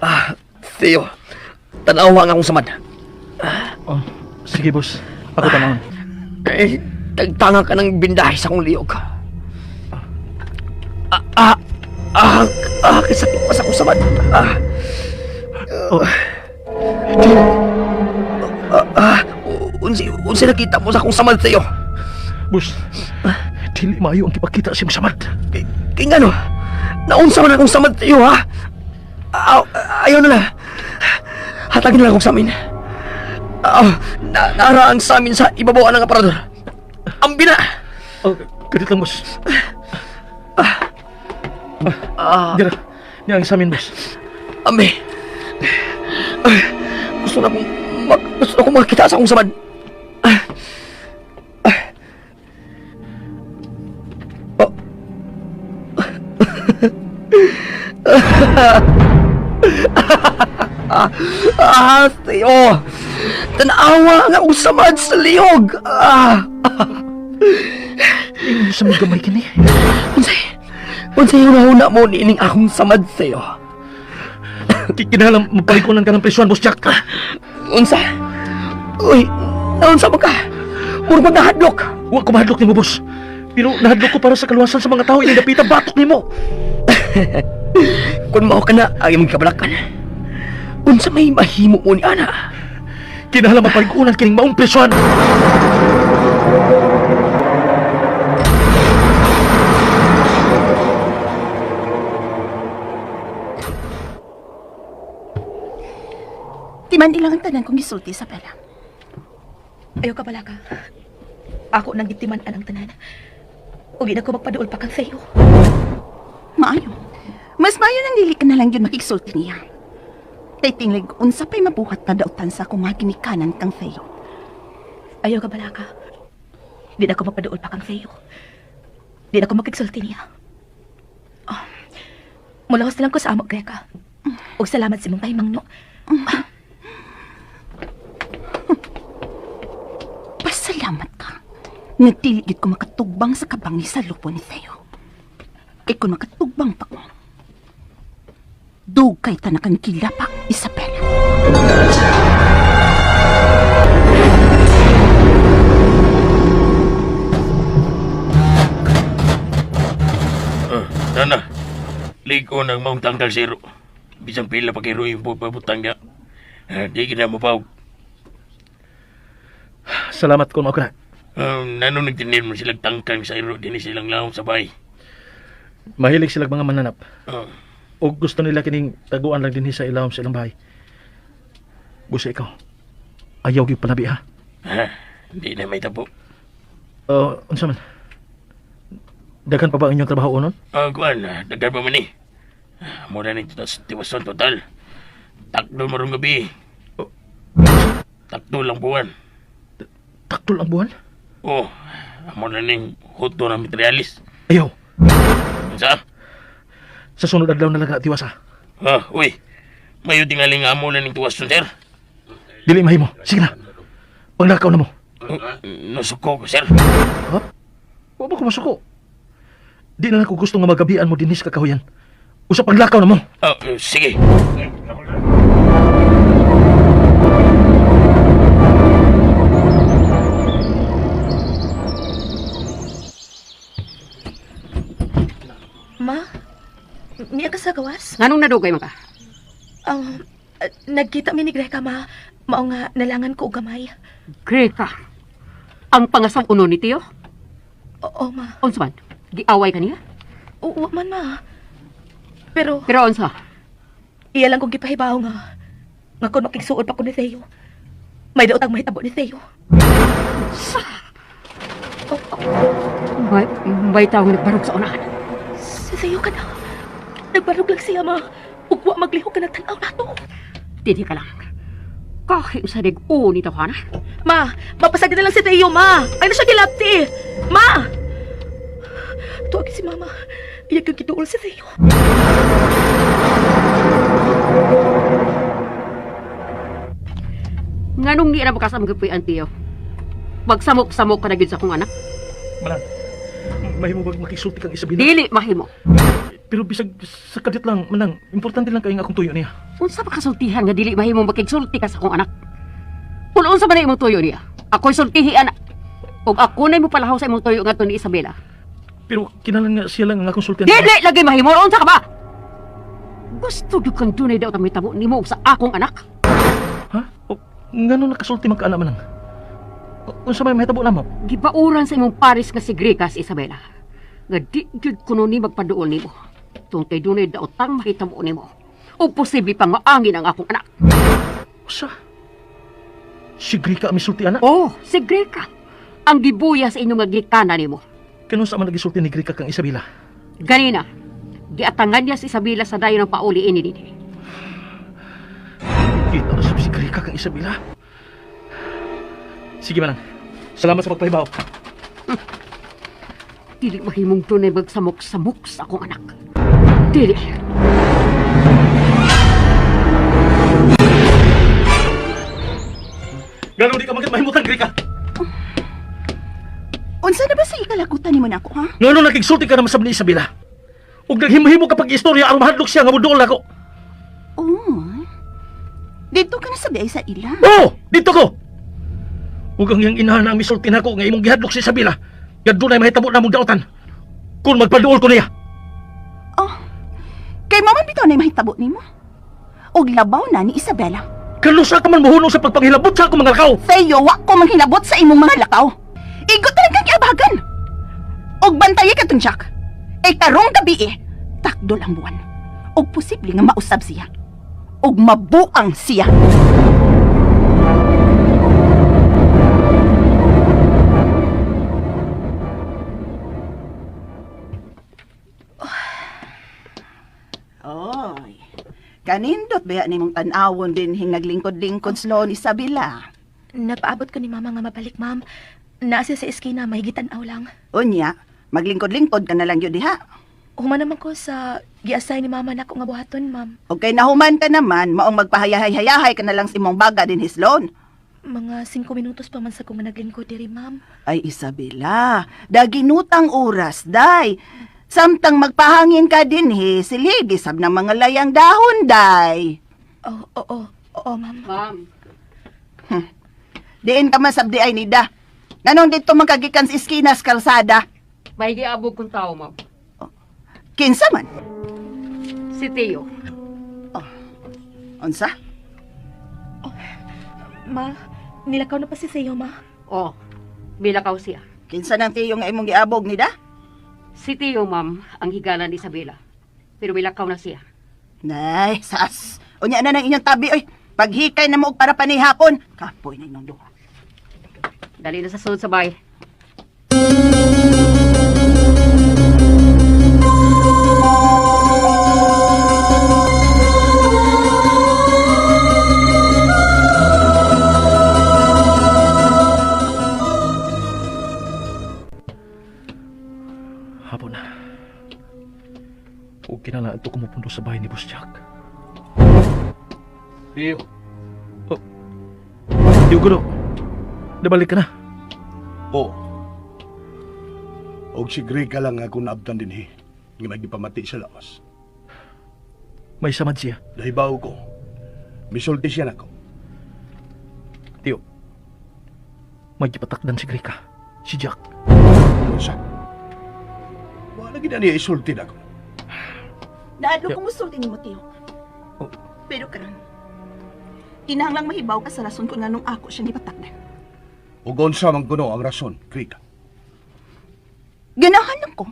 Speaker 7: Ah, Theo. Tanawa nga akong samad.
Speaker 4: Oh, sige, boss. Ako tanawon.
Speaker 7: Eh, tagtanga ka ng bindahe sa akong liog. Kasakit pa sa akong samad. Ah,
Speaker 4: Oh.
Speaker 7: Unsi nakita mo sa akong samad, Theo?
Speaker 4: Boss, dili maayo ang gipakita sa imong samad.
Speaker 7: Kay ngano? Naunsa man akong samad, Theo, ha? Ayaw na lang. Hatagin na lang akong samin. Naara ang samin sa ibabaw ng aparador. Ambi na!
Speaker 4: Oh, kadit lang, boss. Dira, niya ang samin, boss.
Speaker 7: Ambi. Gusto na akong gusto na akong makita sa akong samad. Oh. Theo. Tanawa nga akong samad sa liyog.
Speaker 4: Ingon sa mga gamay kini.
Speaker 7: Unsay hunahuna mo niining akong samad, Theo?
Speaker 4: Kinahanglan mapalig-unan ka ng presyuan, Boss Jack.
Speaker 7: Unsa? Uy, naunsa ba ka? Murag ba nahadlok?
Speaker 4: Wa ko mahadlok nimo, boss. Pero nahadlok ko para sa kaluwasan sa mga tao ining dapita batok nimo.
Speaker 7: Kung mao ka na, ang imong kabalakan. Unsa may mahimo mo ni ana?
Speaker 4: Kinahanglan mapalig-unan kining maong presyuan.
Speaker 8: Timan ilang ang tanan kong gisulti, Isabela.
Speaker 5: Ayaw ka balaka. Ako nang gitiman-an ang tanan. Ug di na ko magpaduol pa kang Theo.
Speaker 8: Maayo. Mas maayo nang dili ka na lang yun makigsulti niya. Kay tinglig unsa pa'y mabuhat na dautan sa akong mga ginikanan kang Theo.
Speaker 5: Ayaw ka balaka. Di na ko magpaduol pa kang Theo. Di na ko makigsulti niya. Oh, mulawas na lang ko sa amo, Greka. Ug salamat sa imong kahimang, no.
Speaker 8: Pasalamat ka. Nga dili gyud ko makatugbang sa kabangi sa lupo ni Theo. Kay kung makatugbang pa ko, dugay ta na kang kilapa, Isabela.
Speaker 6: Nana, ligo ng maong tanggal zero. Bisang pila pa kay Roy yung pabutang niya. Di ka na mapawag.
Speaker 4: Salamat kung mao ka na.
Speaker 6: Nano nagtinir mo silang tangkang sa iro din silang laom sa bahay.
Speaker 4: Mahilig sila mga mananap.
Speaker 6: Oh.
Speaker 4: O gusto nila kining taguan lang dinhi sa ilawom sa ilang bahay. Busa ikaw. Ayaw gyud panabi ha.
Speaker 6: Ha, di na may tabo.
Speaker 4: Unsa man? Daghan pa ba ang inyong trabaho unon?
Speaker 6: Ah, kuan, daghan pa man eh. Mura ni tiwason total. Takdo marong gabi.
Speaker 4: Oh.
Speaker 6: Takdo lang buwan.
Speaker 4: Taktol ang buwan?
Speaker 6: Oh, amo na ning huto na materialis.
Speaker 4: Ayaw.
Speaker 6: Unsa?
Speaker 4: Sa sunod adlaw na lang na tiwasa.
Speaker 6: Ah, uy. Mayo tingali nga amo na ning tuwason, sir.
Speaker 4: Dili mahimo. Sige na. Panglakaw na mo.
Speaker 6: Oh, nasuko ko, sir.
Speaker 4: Ha? Wa ba ko masuko? Di na lang ko gusto nga magabian mo dinhi sa kakahuyan. Usa paglakaw na mo.
Speaker 6: Ah, sige.
Speaker 5: Ma, niya ka sa gawas?
Speaker 3: Nganong nadugay man ka?
Speaker 5: Nagkita mi ni Greka, ma. Mao nga nalangan ko og gamay.
Speaker 3: Greka. Ang pangasaw uno ni Tio?
Speaker 5: Oo, ma.
Speaker 3: Unsa man? Giaway ka niya?
Speaker 5: Oo, man, ma. Pero
Speaker 3: Pero unsa?
Speaker 5: iya lang kong gipahibaw nga. Nga kung makigsuod pa ko ni Theo. May daot ang mahitabo ni Theo.
Speaker 3: May tao nga nagbarog sa unahan.
Speaker 5: Si Theo ka na. Nagbarog lang siya, ma. Ug wa maglihok ka nagtanaw nato.
Speaker 3: Dili ka lang. Kahit sa dig-o ni tawhana.
Speaker 5: Ma, mapasagin na lang si Theo, ma. Ay na siya gilapti. Ma! Tuwagin si Mama. Iyag yung kituol si Theo.
Speaker 3: Nganong di na makasama kapoy ang Tio? Magsamok-samok ka na gyud sa akong anak.
Speaker 4: Malang. Mahimo bag makisulti kang Isabela?
Speaker 3: Dili mahimo.
Speaker 4: Pero bisag sa kadit lang, manang, importante lang kay nga akong tuyo niya.
Speaker 3: Unsa pa kasultihan nga dili mahimo makigsulti ka sa akong anak? Kung unsa man na imong tuyo niya, ako'y sultihi anak. Ug ako na'y mopalahaw sa imong tuyo ngadto ni Isabela.
Speaker 4: Pero kinahanglan nga siya lang ang akong sultihan.
Speaker 3: Dili lagi mahimo unsa ka ba? Gusto gyud kang dunay daw ta mitabo nimo ug sa akong anak.
Speaker 4: Ha? O, ngano nakasulti man ka ana manang? Unsa may mahitabo namo?
Speaker 3: Gibauran sa imong pares nga si Greka si Isabela. Nga di gyud kuno ni magpaduol nimo. Tungod kay dunay daotang mahitabo nimo. Ug posible pang maangin ang akong anak.
Speaker 4: Usa? Si Greka ang misulti ana?
Speaker 3: Oh, si Greka. Ang gibuya sa inyong nga gikana nimo.
Speaker 4: Kanunsa man nagisulti ni Greka kang Isabela?
Speaker 3: Ganina, giatangan niya si Isabela sa dayon ng pauli ini dinhi.
Speaker 4: Kita na si Greka kang Isabela. Sige manang. Salamat sa pagpahibaw.
Speaker 3: Dili mahimong dunay magsamok-samok sa akong anak. Dili.
Speaker 4: Gano'n di ka magit mahimutan, Greka?
Speaker 8: Unsa na ba sa ikalagutan nimo nako, ha?
Speaker 4: Ngano nakigsulti ka naman sa ni Isabela? Ug naghimo-himo ka pag-istorya aron mahadlok siya nga muduol ako.
Speaker 8: Oh. Dito ka na sa biay sa ila.
Speaker 4: Oo, dito ko. Ug ang iyang inahan ang misulti nako nga imong gihadlok si Isabela. Nga dunay mahitabo na mong daotan. Kung magpaduol ko niya.
Speaker 8: Oh. Kay mama bitaw na mahitabo nimo. Og labaw na ni Isabela.
Speaker 4: Kalusa ka man mohunong sa pagpanghilabot sa akong mga lakaw.
Speaker 8: Theo, wa ko manghilabot sa imong mga lakaw. Igot talaga kang giabagan. Og bantayi ka tong Jack. Eh karong gabi eh, takdol ang buwan. Og posible nga mausab siya. Og mabuang siya. Oy. Kanindot ba nimong tan-awon din hing naglingkod-lingkod slow ni Isabela?
Speaker 5: Nagpaabot ko ni Mama nga mabalik, ma'am. Naa siya sa eskina, may gitanaw lang.
Speaker 8: Unya, maglingkod-lingkod ka na lang yun diha.
Speaker 5: Human naman ko sa giasay ni Mama nako nga buhaton, ma'am.
Speaker 8: Okay, nahuman ka naman, maong magpahayahay-hayahay ka na lang sa imong baga din hislon.
Speaker 5: Mga 5 minutos pa man sa kung naglingkod diri, ma'am.
Speaker 8: Ay, Isabela, daginutang oras, day. Samtang magpahangin ka din, he, siligi sab ng mga layang dahon, day.
Speaker 5: Oo, oo, oo, ma'am.
Speaker 3: Ma'am,
Speaker 8: Diin ka man sabdi ay nida. Nanong dito magkagikan sa iskinas kalsada?
Speaker 3: may giabog kong tao, ma'am.
Speaker 8: Kinsa man?
Speaker 3: Si Teo.
Speaker 8: Unsa?
Speaker 5: Ma, nilakaw na pa si Theo, ma.
Speaker 3: Oh, Milakaw siya.
Speaker 8: Kinsa nang tiyo nga imong giabog nida?
Speaker 3: Si Tio, ma'am, ang higala ni Isabela. Pero milakaw na siya.
Speaker 8: Nay, sas. Unya na nang inyong tabi oy. Paghikay na mo og para panihapon. Kapoy na inyong duha.
Speaker 3: Dali na sa sulod sa bahay.
Speaker 4: Hapon na. Huwag kinala ito kumupunto sa bahay ni Boss Jack.
Speaker 6: Tiyo.
Speaker 4: Oh. Tiyo Gulo, nabalik ka na.
Speaker 10: Oo. Og si Greg ka lang akong naabtan dinhi. Nga may gipamati sa lawas.
Speaker 4: May samad siya.
Speaker 10: Nahibaw ko. Misulti siya nako.
Speaker 4: Tiyo, may gipatakdan si Greka. Si Jack.
Speaker 10: Unsa? Wala gid na niya isulti nako.
Speaker 8: Naadlo ko musulti nimo tiyo.
Speaker 4: Oh.
Speaker 8: Pero karon, kinahanglang mahibaw ka sa rason kung nganong ako siya gipatakdan.
Speaker 10: Ug unsa man kuno ang rason, Greg?
Speaker 8: Ganahan lang ko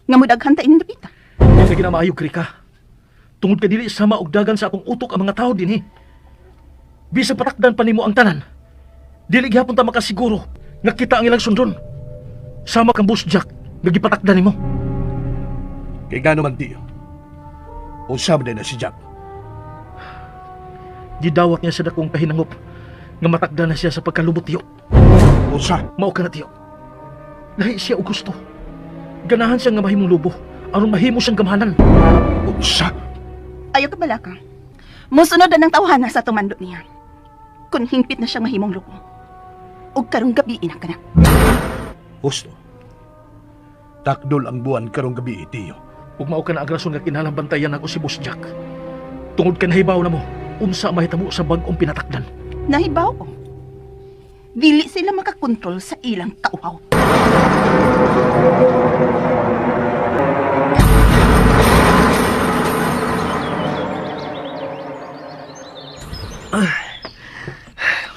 Speaker 8: nga mudaghan ta ining dapita.
Speaker 4: Di ka ginamaayo, Greka. Tungod ka dili sama og dagan sa akong utok ang mga tao dinhi. Bisag patakdan pa nimo ang tanan. Dili gihapon ta makasiguro nga kita ang ilang sundon. Sama kang Boss Jack nga gipatakdan nimo.
Speaker 10: Kay ngano man tiyo. Unsa man na si Jack?
Speaker 4: Gidawat niya sa dakong kahinangop nga matakdan na siya sa pagkalubot tiyo.
Speaker 10: Unsa?
Speaker 4: Mao ka na tiyo. Lahi siya og gusto. Ganahan siya nga mahimong lubo aron mahimo siyang gamhanan.
Speaker 10: Unsa?
Speaker 8: Ayaw ka balaka. Musunod na ng tawhana sa tumando niya. Kung hingpit na siyang mahimong lupo. Ug karong gabi ina ka na.
Speaker 10: Husto. Takdol ang buwan karong gabi, tiyo.
Speaker 4: Ug mao ka na ang rason nga kinahanglan bantayan ako si Boss Jack. Tungod kay nahibaw na mo unsa mahitabo sa bag-ong pinatakdan.
Speaker 8: Nahibaw ko. Dili sila makakontrol sa ilang kauhaw.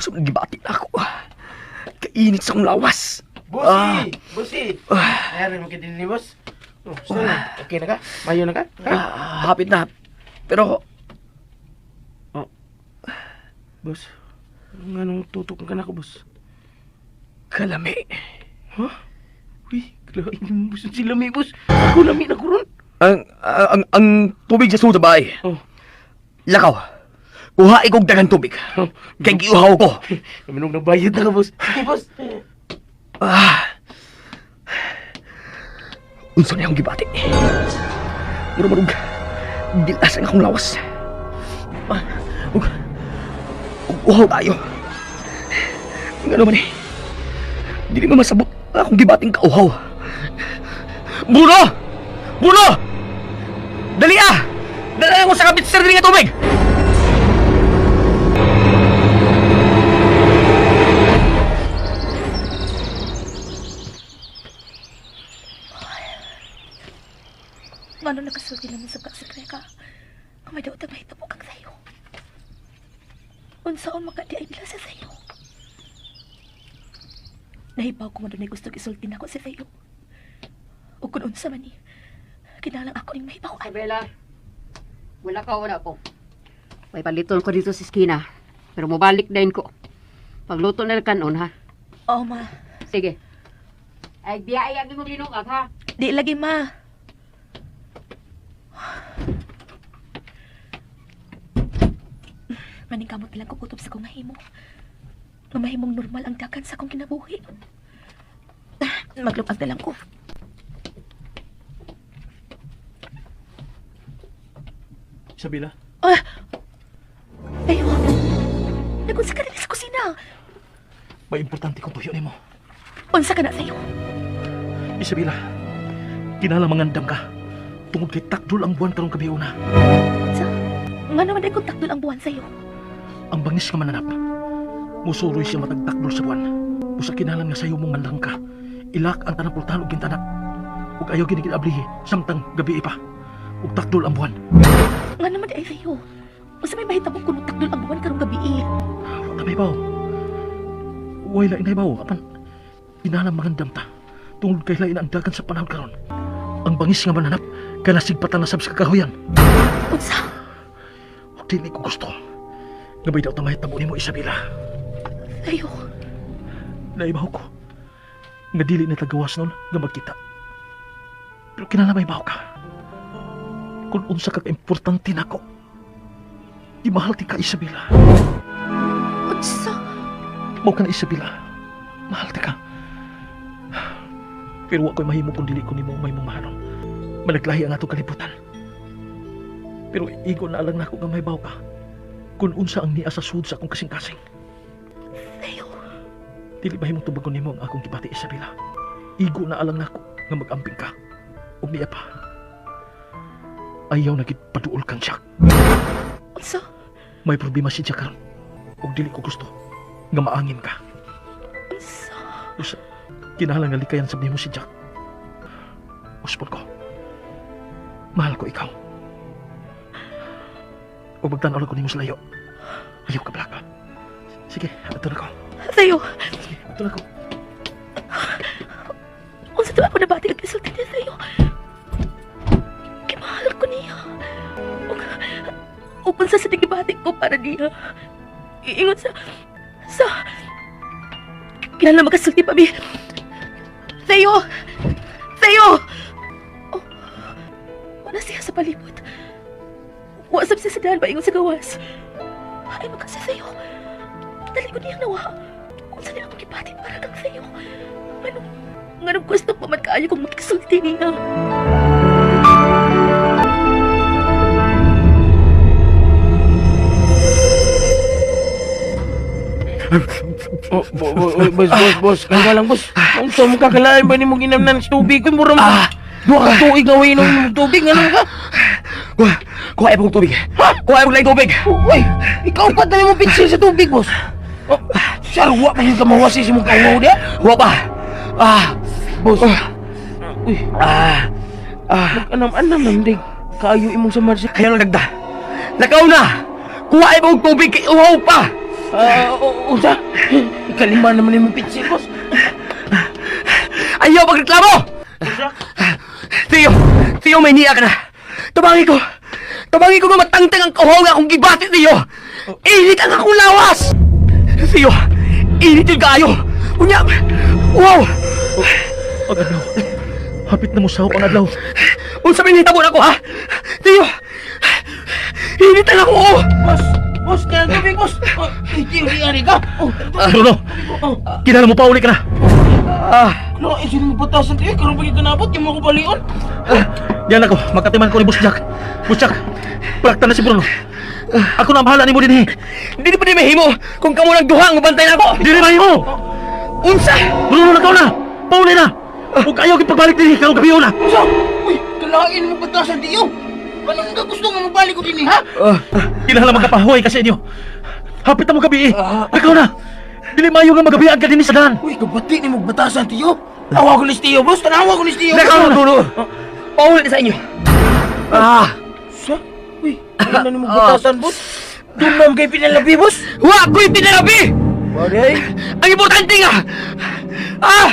Speaker 7: So, gibati na ako. Kainit sa akong lawas.
Speaker 6: Bosi! Bosi! Ayan, mo kita ni boss. Oh, so, okay na ka? Mayo na ka? Ha?
Speaker 7: Ah, hapit na. Pero,
Speaker 6: Boss, nganong tutok ka na ko, boss?
Speaker 7: kalami.
Speaker 6: Ha? Uy, grabe mo, boss. Si Lami, boss. Ako lami na ko ron.
Speaker 7: Ang tubig sa sulod sa bahay.
Speaker 6: Oh.
Speaker 7: Lakaw. Kuha ikog dagan tubig.
Speaker 6: Oh.
Speaker 7: Kay giuhaw ko.
Speaker 6: Kaminog na bayad na ka, boss. Sige, boss.
Speaker 7: Ah. Unsa na akong gibati? Mura marug. Gilas ang akong lawas. Ah, ug ug uhaw tayo. Ngano man eh. Dili man masabot ang akong gibating kauhaw. Bruno! Bruno! Dali ah! Dali ako sa kapit sir dili nga tubig!
Speaker 5: Ngano nakasulti naman sa si Grega? Nga may daot ang mahitabo kang sayo. Unsaon maka di ay nila sa sayo. Nahibaw ko man dunay gusto isulti nako si Theo. O kung unsa man ni, kinalang ako ning mahibaw.
Speaker 3: Isabela, wala ka wala ko. May paliton ko dito sa iskina. Pero mobalik din ko. Pagluto na lang kanon, ha?
Speaker 5: Oo, ma.
Speaker 3: Sige. Ay, biyay ang imong linungag, ha?
Speaker 5: Di lagi, ma. Maningkamot lang ko kutob sa kong mahimo. Nga mahimong normal ang dagan sa kong kinabuhi. Maglupag na lang ko.
Speaker 4: Isabela,
Speaker 5: Ah! Ayo! Nagunsa ka na sa kusina.
Speaker 4: may importante kong tuyo nimo.
Speaker 5: Unsa ka na sa'yo?
Speaker 4: Isabela, kinahanglan mangandam ka. Tungod kay takdol ang buwan karong gabi una.
Speaker 5: Unsa? Nga naman ay kontaktol ang buwan sa'yo.
Speaker 4: Ang bangis nga mananap. Musuroy siya matag takdol sa buwan. Usa kinahanglan nga sayo mong manlang ka. Ilak ang tanang portal ug bintana. Ug ayaw gini ablihi samtang gabi pa. Ug takdol ang buwan.
Speaker 5: Nga naman ay sa'yo. Unsa may mahitabo kung takdol ang buwan karong gabi eh.
Speaker 4: Wa ta may baw. Way lain na baw apan. Kinahanglan mangandam ta. Tungod kay lain ang dagan sa panahon karon. Ang bangis nga mananap kay nasigpatan na sab sa kakahuyan.
Speaker 5: Unsa?
Speaker 4: Ug dili ko gusto. Nga bay daw ta mahitabo nimo, Isabela.
Speaker 5: Theo,
Speaker 4: Naibaw ko nga dili na tagawas nun nga magkita. Pero kinahanglan may baw ka. Kung unsa ka kaimportante nako. Imahal ti ka, Isabela.
Speaker 5: unsa?
Speaker 4: Mao ka na, Isabela. Mahal ti ka. Pero wa ko'y mahimo kung dili ko nimo may mahalon. Malaglahi ang atong kalibutan. Pero igo na lang nako nga may baw ka. Kung unsa ang niya sa sud sa akong kasing-kasing.
Speaker 5: Theo,
Speaker 4: Dili ba himong tubagon nimo ang akong gibati, Isabela? Igo na alang nako nga mag-amping ka. Ug niya pa. Ayaw na gid paduol kang Jack.
Speaker 5: unsa?
Speaker 4: May problema si Jack karon. Ug dili ko gusto nga maangin ka.
Speaker 5: Unsa?
Speaker 4: Usa, kinahanglan nga likayan sa nimo si Jack. Uspon ko. Mahal ko ikaw. Ug magtan-aw lang ko nimo sa layo. Ayaw ka blaka. Sige, ato na ko.
Speaker 5: Theo,
Speaker 4: Sige, ato na ko.
Speaker 5: unsa to ako nabati ang gisulti ni Theo? Kimahal ko niya. Ug ug unsa sa gibati ko para niya? Iingon sa kinahanglan makasulti pa mi. Theo! Theo! Oh, wala siya sa palibot. Wasap siya sa daan paingon sa gawas. Ay, maka si Theo. Dali ko niyang nawa. Unsa niya akong gibati para kang Theo? Anong, nganong gusto pa man kaayo kong makisulti niya?
Speaker 6: Oh, boss, boss, boss. Kalma lang, boss. Unsa mo kakalain ba nimo ginamnan sa tubig? Kuy mura mo. Duha ka tuig nga way inom tubig ngano ka?
Speaker 7: Kuha, kuha ibong tubig. Kuha ibong laing tubig.
Speaker 6: Uy, ikaw pa dali mo pitsil sa tubig, boss. Oh, sarwa pa yung kamawasi sa mong kawaw diya.
Speaker 7: Wa pa. Ah,
Speaker 6: Boss. Uy,
Speaker 7: ah, ah.
Speaker 6: nag-anam-anam namdig. Kaayo imong samar sa...
Speaker 7: Ayaw lang dagda. Lakaw na. Kuha ibong tubig kay uhaw pa.
Speaker 6: Ah, unsa? Ikalima naman imong pitsil, boss.
Speaker 7: Ayaw magreklamo! Theo, Theo, may niya ka na. Tabangi ko. Tabangi ko nga matangtang ang kahaw nga akong gibati, Theo. Init ang akong lawas. Theo, init yun kaayo. Unya, wow.
Speaker 4: Ang adlaw. Hapit na mo sahop ang adlaw.
Speaker 7: Unsa may nahitabo na ako, ha? Theo, init ang ako. oh.
Speaker 6: Boss, boss, kaya tubig, boss. Oh, hindi, hindi, ari ka. Oh,
Speaker 4: Bruno, kinahanglan mo pauli ka na.
Speaker 7: Ah,
Speaker 6: no, eh, sino mo batasan tayo? Karoon pa yung kanabot, yung mga kubalion.
Speaker 4: Yan ako, magkatiman ko ni Boss Jack. Boss Jack, palaktan na si Bruno. Ako na ang bahala nimo dinhi.
Speaker 7: Hindi pa ni mahimo kung kamo lang duha ang mabantay na ako.
Speaker 4: Dili mahimo.
Speaker 7: Unsa?
Speaker 4: Bruno, lakaw na. Pauli na. Ug ayaw gid pagbalik dinhi karong gabi na.
Speaker 6: Unsa? Uy, kalain mo batasan tayo. Anong ka gusto nga mabalik ko din, eh, ha?
Speaker 4: Kinahanglan magkapahuway ka sa inyo. Hapit na mo gabi eh. Lakaw na. Dili maayo nga magabian ka dinhi sa daan.
Speaker 6: Uy, kabati ni mo batasan tayo. Awa ko ni Tiyo, boss. Tanawa ko ni Tiyo.
Speaker 7: Lakaw na, Bruno. Pauli na sa inyo. Ah,
Speaker 6: Sa? Uy, ano na ni mo batasan, boss? Doon lang kay pinalabi, boss.
Speaker 7: wa ko'y pinalabi!
Speaker 6: Bagay.
Speaker 7: Ang importante nga! Ah!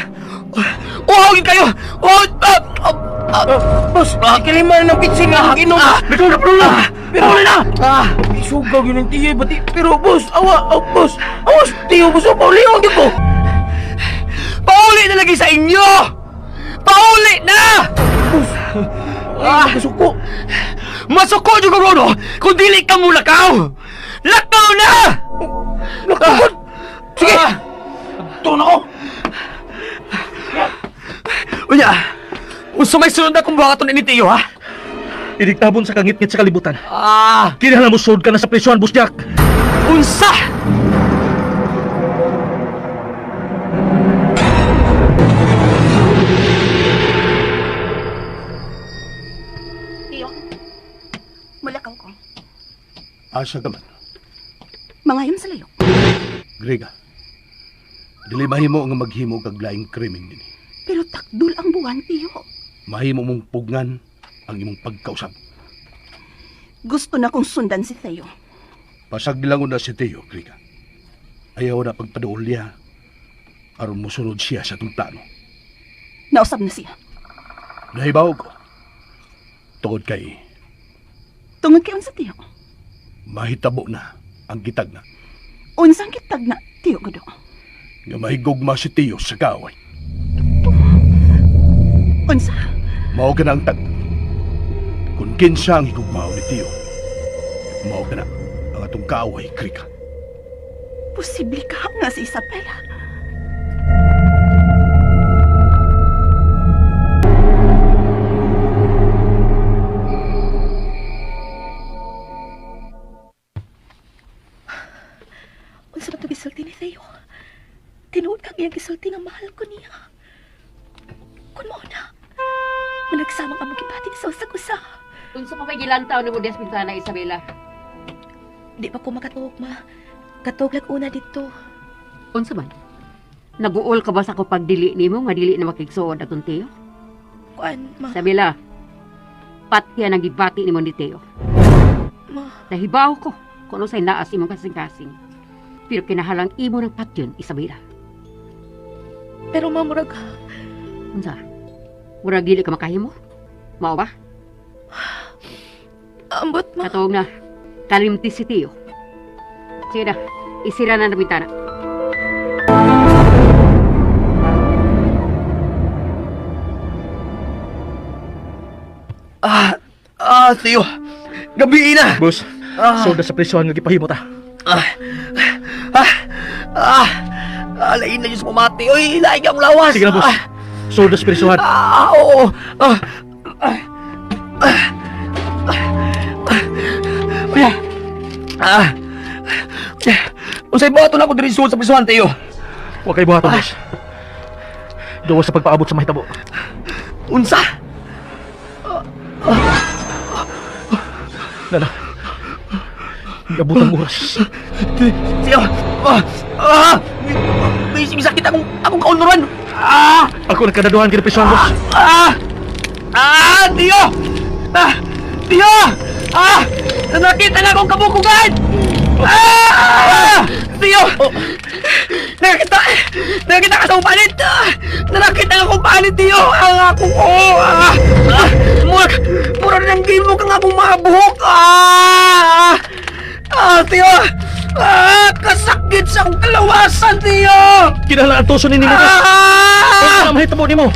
Speaker 7: Uhaw yun kayo! Uhaw! Ah! Ah! Ah!
Speaker 6: Boss, ikalima na ng pitsin nga akong inom.
Speaker 4: Lakaw na, Bruno.
Speaker 6: Pero,
Speaker 4: Pauli na.
Speaker 7: Ah!
Speaker 6: Isugaw yun ang tiyo, bati. Pero, boss, awa, aw, boss. Awa, tiyo, boss, oh, paulion di ko.
Speaker 7: Pauli na lagi sa inyo! Pauli na!
Speaker 6: Ay, masuko.
Speaker 7: Masuko nyo ko, Bruno! Kung dili ka mo lakaw! Lakaw na!
Speaker 6: Lakaw! Sige!
Speaker 7: Ah!
Speaker 6: Ito na ko.
Speaker 7: Unya! Unsa may sunod na kung buhaton ni Tiyo, ha?
Speaker 4: Idigtabon sa kangitngit sa kalibutan.
Speaker 7: Ah!
Speaker 4: Kinahanglan mo sud ka na sa presyon, Boss Jack.
Speaker 7: Unsa!
Speaker 8: Tiyo, mulakaw ko.
Speaker 10: Asa ka man,
Speaker 8: Mangayon sa layo.
Speaker 10: Grega. Dili mahimo nga maghimo kag laing krimen dinhi.
Speaker 8: Pero takdol ang buwan, Tiyo.
Speaker 10: Mahimo mong pugnan ang imong pagkausap.
Speaker 8: Gusto na kong sundan si Theo.
Speaker 10: Pasaglangon na si Teo, Grega. Ayaw na pagpaduol niya. Aron mosunod siya sa atong plano.
Speaker 8: Nausab na siya.
Speaker 10: Nahibaw ko. Tungod kay
Speaker 8: Tungod kay unsa, tiyo?
Speaker 10: Mahitabo na ang gitag na.
Speaker 8: Unsang kitag na, tiyo Gudo?
Speaker 10: Nga mahigugma si Tiyo sa kaaway.
Speaker 8: Unsa?
Speaker 10: Mao ka na ang tag. Kung kinsa ang higugmao ni Tiyo, mao ka na ang atong kaaway, Krika.
Speaker 8: Posible ka nga si Isabela.
Speaker 5: Unsa ba ito gisulti ni Theo? Tinuod kang iyang gisulti nga mahal ko niya. Kung mao na, managsamang among gibati sa usag usa.
Speaker 3: Unsa pa may gilantaw nimo diha sa bintana, Isabela?
Speaker 5: Di pa ko makatuog, ma. Katuog lag una dito.
Speaker 3: Unsa man? Naguol ka ba sa akong pagdili nimo nga dili na makigsuod atong Teo?
Speaker 5: Kuan, ma.
Speaker 3: Isabela, patya nang gibati nimo ni Teo.
Speaker 5: Ma.
Speaker 3: Nahibaw ko kung unsay naas imong kasing-kasing. Pero kinahalang imo ng patyon, Isabela.
Speaker 5: Pero ma, murag...
Speaker 3: Unsa? Murag dili ka makahimo? Mao ba?
Speaker 5: Ambot, ma.
Speaker 3: Katuog na. Kalimti si Teo. Sige na, isira na ang bintana.
Speaker 7: Ah, Theo. Gabi na.
Speaker 4: Boss,
Speaker 7: Ah.
Speaker 4: sold na sa presyohan nga gipahimo ta.
Speaker 7: Ah, ah, ah, ah, lain na yung pumati. Uy, lain ang lawas.
Speaker 4: Sige na, boss.
Speaker 7: Ah,
Speaker 4: Sold na sa presyohan.
Speaker 7: ah, oo. Ah, ah, ah, ah, ah, ah, unsay buhaton ako diri sa prisuhan, Theo?
Speaker 4: Wa kay buhaton, boss. Gawas sa pagpaabot sa mahitabo.
Speaker 7: Unsa?
Speaker 4: Nana. Gabutan oras.
Speaker 7: Theo, ah, ah, may sakit akong kaunuran. Ah,
Speaker 4: Ako nagkadaduhan kini prisuhan, boss.
Speaker 7: Ah! Ah! Tio! Ah! Tio! Ah! Nakita na akong kabukugan! Ah! Tio! Nakita! Nakita ka sa upalit! Ah! Nakita nga akong palit, Tio! Ang akong oo! Ah! Ah! Murag! Murag ng gimok ang akong mga buhok! Ah! Ah, Tio! Ah! Kasakit sa akong kalawasan, Tio!
Speaker 4: Kinahanglan ang tuso ni nimo, boss.
Speaker 7: Ah!
Speaker 4: Unsa mahitabo nimo?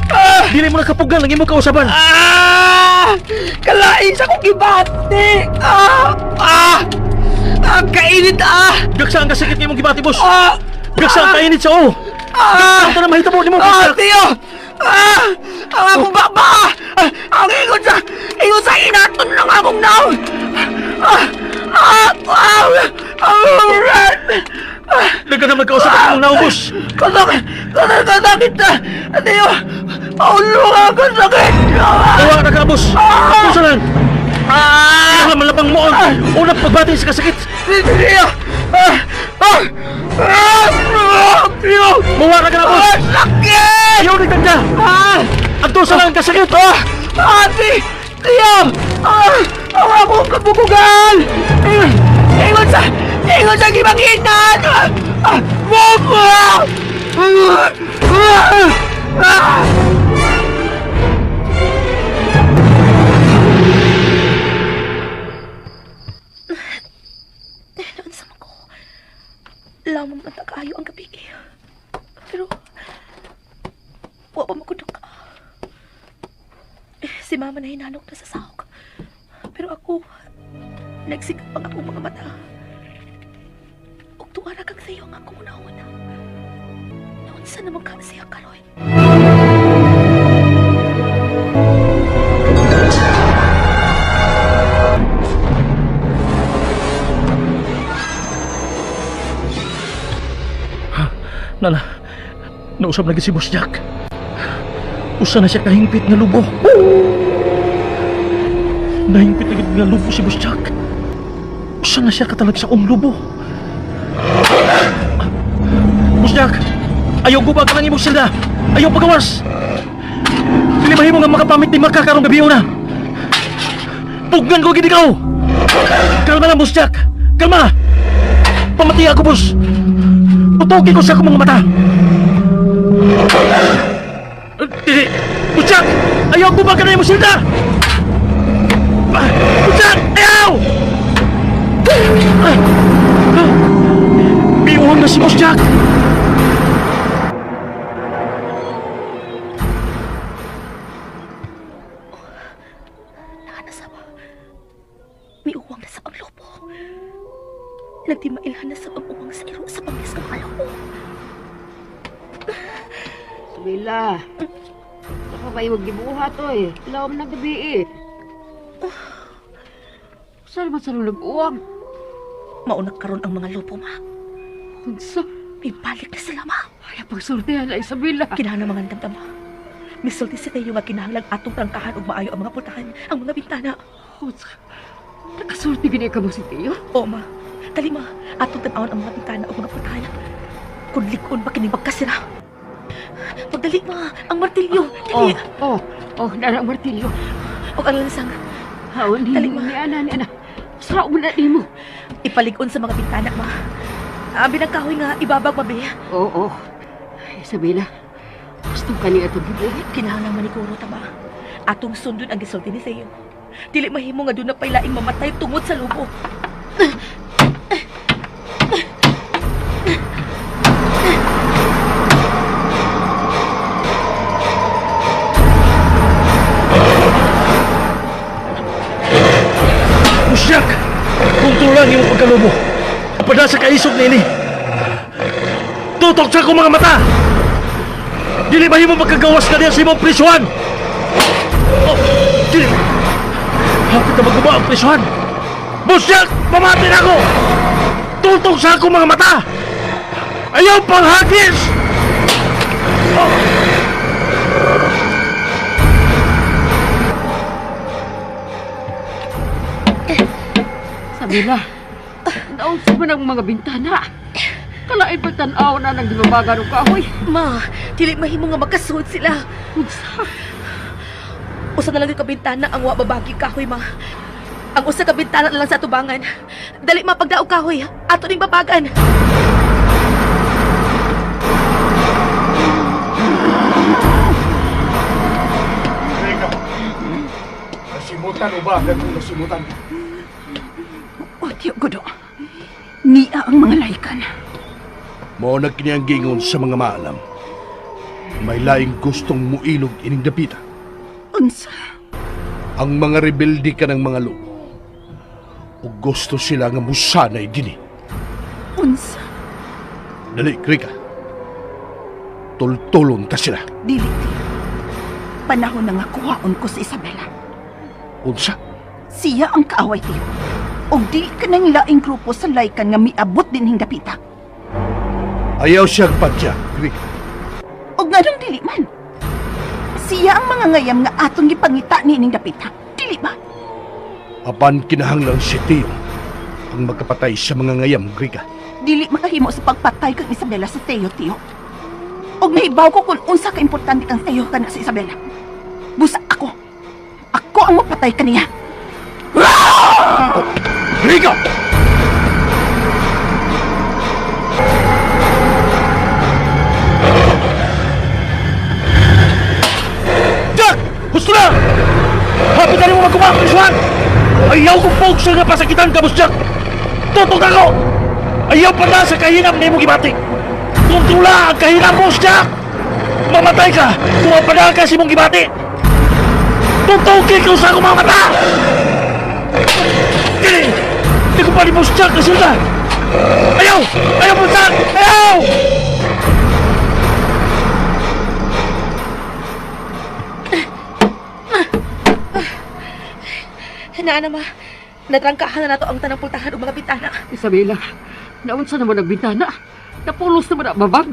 Speaker 4: Dili mo nakapugan ang imong kausaban.
Speaker 7: Ah! Kalain sa akong gibati! Ah! Ah! Ah! Kainit ah!
Speaker 4: Gaksa ang kasakit ng imong gibati, boss.
Speaker 7: Ah!
Speaker 4: Gaksa ang kainit sa o.
Speaker 7: Ah!
Speaker 4: Gaksa ang mahitabo nimo,
Speaker 7: Ah!
Speaker 4: boss.
Speaker 7: Tiyo! Ah! Ang akong baba! Ah! Ang ingon sa inaton ng akong naon! Ah! Ah! Ah! Ah! Ah!
Speaker 4: Daga na magkausap ang imong naon, boss.
Speaker 7: Kasakit! Kasakit! Kasakit na! Tiyo! Paulo nga! Kasakit! Ah!
Speaker 4: Tuwa na ka, boss. Puso lang.
Speaker 7: Ah!
Speaker 4: Kinahanglan malabang mo ang unang pagbati sa kasakit.
Speaker 7: Tiyo! Ah! Ah! Ah! Tiyo!
Speaker 4: Mawa na ka na, boss.
Speaker 7: Ah! Sakit!
Speaker 4: Ayaw ni tanda.
Speaker 7: Ah!
Speaker 4: Ang tuso lang ang kasakit.
Speaker 7: Ah! Ate! Tiyo! Ah! Ang akong kabukugan! Ingon sa... Ingon sa gibanginan! Ah! Ah! Buko! Ah! Ah! Ah!
Speaker 5: Noon sa ko. Lamang man kaayo ang gabi. Pero, wa pa makudok ka. Si mama na hinalok na sa sahog. Pero ako, nagsikap ang akong mga mata. Ug tuara kang sayo ang akong una-una. Naunsa naman ka siya karon?
Speaker 4: Nana, nausap na si Boss Jack. Usa na siya kahingpit nga lubo. Nahingpit na gid nga lubo si Boss Jack. Usa na siya katalag sa lubo. Boss Jack, ayaw guba ka ng imong silda. Ayaw pagawas. Dili mahimo nga makapamit ni Maka karong gabi una. Pugnan ko gid ikaw. Kalma lang, Boss Jack. Kalma. Pamati ako, boss. Putukin ko sa akong mga mata. Dili! Butyak! Ayaw ko ba kanay mo silda? Butyak! Ayaw! Biuhang na si Boss Jack!
Speaker 5: Naa na sab. Miuwang na sab ang lobo. Nagtimailhan na sab ang uwang sa iro sa pangis ng kalaw.
Speaker 3: Isabela, saka ba yung gibuhat, oy? Lawom na gabi eh. Saan man sa nag-uwang?
Speaker 5: Mauna karon ang mga lobo, ma.
Speaker 3: Unsa?
Speaker 5: May balik na sila, ma.
Speaker 3: Ay, pagsortehan na, Isabela.
Speaker 5: Kinahanglan mga damdama. Misulti si Teo nga kinahanglan atong trangkahan ug maayo ang mga pultahan, ang mga bintana.
Speaker 3: Unsa? Nakasulti gini ka mo si Teo?
Speaker 5: O, ma. Dali, ma. Atong tan-awon ang mga bintana ug mga pultahan. Kung likon ba kini magkasira. Pagdali, ma. Ang martilyo.
Speaker 3: Oh,
Speaker 5: Dali.
Speaker 3: oh, oh, nara ang martilyo.
Speaker 5: Ug ang lansang.
Speaker 3: Haon,
Speaker 5: Dali, ma.
Speaker 3: ni ana, ni ana. Sa una ni mo.
Speaker 5: Ipalig-on sa mga bintana, ma. Abi ng kahoy nga ibabag mabi.
Speaker 3: Oo, oh, Isabela, gusto ka niya itong gibuhat.
Speaker 5: Kinahanglan maniguro ta, ma. Atong sundon ang gisulti ni Theo. Dili mahimo nga doon na paylaing mamatay tungod sa lubo.
Speaker 4: Boss Jack! Kontrola ang imong pagkalubo. Pada sa kaisog nini. Tutok sa akong mga mata! Dili ba himo magkagawas ka diya sa imong prisuhan? Oh, dili! Hapit na maguba ang prisuhan! Boss Jack! Pamati na ako! Tutok sa akong mga mata! Ayaw panghagis! Oh!
Speaker 3: Isabela, naunsa man ang mga bintana. Kalain pa tanaw na nang gibabagan og kahoy.
Speaker 5: Ma, dili mahimo nga magkasuod sila.
Speaker 3: Unsa?
Speaker 5: Usa na lang yung kabintana ang wa babagi kahoy, ma. Ang usa ka bintana na lang sa atubangan. Dali ma pagdaog kahoy, ato ning babagan.
Speaker 10: Rika! Nasimutan o ba? Nagkong nasimutan.
Speaker 8: O, Tiyo Gudo. Niya ang mga laykan.
Speaker 10: Mao na kini ang gingon sa mga maalam. May laing gustong muilog ining dapita.
Speaker 8: Unsa?
Speaker 10: Ang mga rebelde ka ng mga lobo. O gusto sila nga musanay dinhi.
Speaker 8: Unsa?
Speaker 10: Dali, Krika. Tultulon ta sila.
Speaker 8: Dili, Tiyo. Panahon na nga kuhaon ko si Isabela.
Speaker 10: Unsa?
Speaker 8: Siya ang kaaway, Tiyo. Og dili ka nang laing grupo sa laykan nga miabot din dapita.
Speaker 10: Ayaw siyang padya, Krika.
Speaker 8: Og nganong dili man. Siya ang mga ngayam nga atong gipangita niining dapita. Dili ba?
Speaker 10: Apan kinahanglan si Tio ang magkapatay sa mga ngayam, Krika.
Speaker 8: Dili makahimo sa pagpatay kang Isabela sa Teo, Tiyo. Og nahibaw ko kung unsa ka importante kang Teo kana sa Isabela. Busa ako. Ako ang mapatay kaniya.
Speaker 10: Krika!
Speaker 4: Jack! Gusto na! Hapit na rin mo magkuha ang prisuhan! Ayaw kong pugsa nga pasakitan ka, Boss Jack! Tutok ako! Ayaw pa na sa kahinam na imong gibati! Kontrola ang kahinam, Boss Jack! Mamatay ka kung mapadaan ka sa imong gibati! Tutukin ko sa akong mga mata! Dili! Di ko pa ni Boss Jack nasulta! Ayaw! Ayaw, Boss Jack! Ayaw!
Speaker 5: Naa na, ma. Natrangkahan na nato ang tanang pultahan ug mga bintana.
Speaker 3: Isabela, naunsa naman ang bintana? Napulos naman ang babag.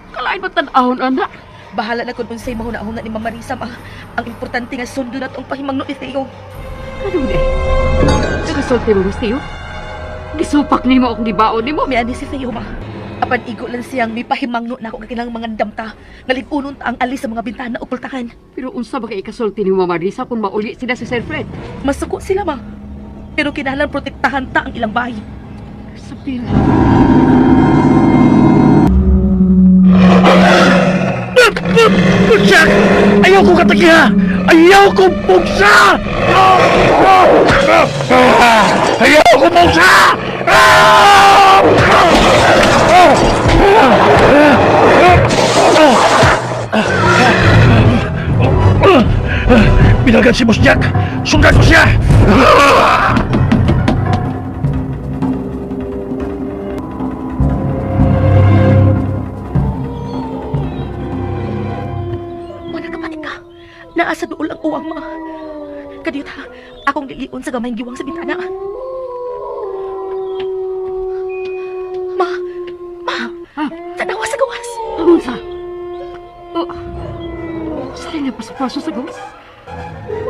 Speaker 3: Kalain ba tan-awon, ana?
Speaker 5: Bahala na kung unsay mahuna-huna ni Mama Marisa, ma. Ang importante nga sundo na ang pahimangno ni Theo.
Speaker 3: Ano ni? Nagasulti mo, Teo? Gisupak nimo akong gibaon nimo.
Speaker 5: Miani si Theo, ma. Apan igo lang siyang may pahimangno na ako nga kinahanglan mga damta. Ngalig-unon ta ang alis sa mga bintana o pultahan.
Speaker 3: Pero unsa ba kay ikasulti ni Mama Marisa kung mauli sila si Sir Fred?
Speaker 5: Masuko sila, ma. Pero kinahanglan protektahan ta ang ilang bahay.
Speaker 3: Isabela.
Speaker 4: Ayaw ko katakiha! Ayaw ko pugsa! Ayaw ko pugsa! Binagan si Boss Jack! Sundan ko siya!
Speaker 5: Wala ka panik ka. Naa sa duol ang uwang ma. Kadiyot ha, akong lilion sa gamayng giwang sa bintana. Ma! Ma! Tanawa sa gawas!
Speaker 3: Unsa? Oh. Sa rin na paso-paso sa gawas?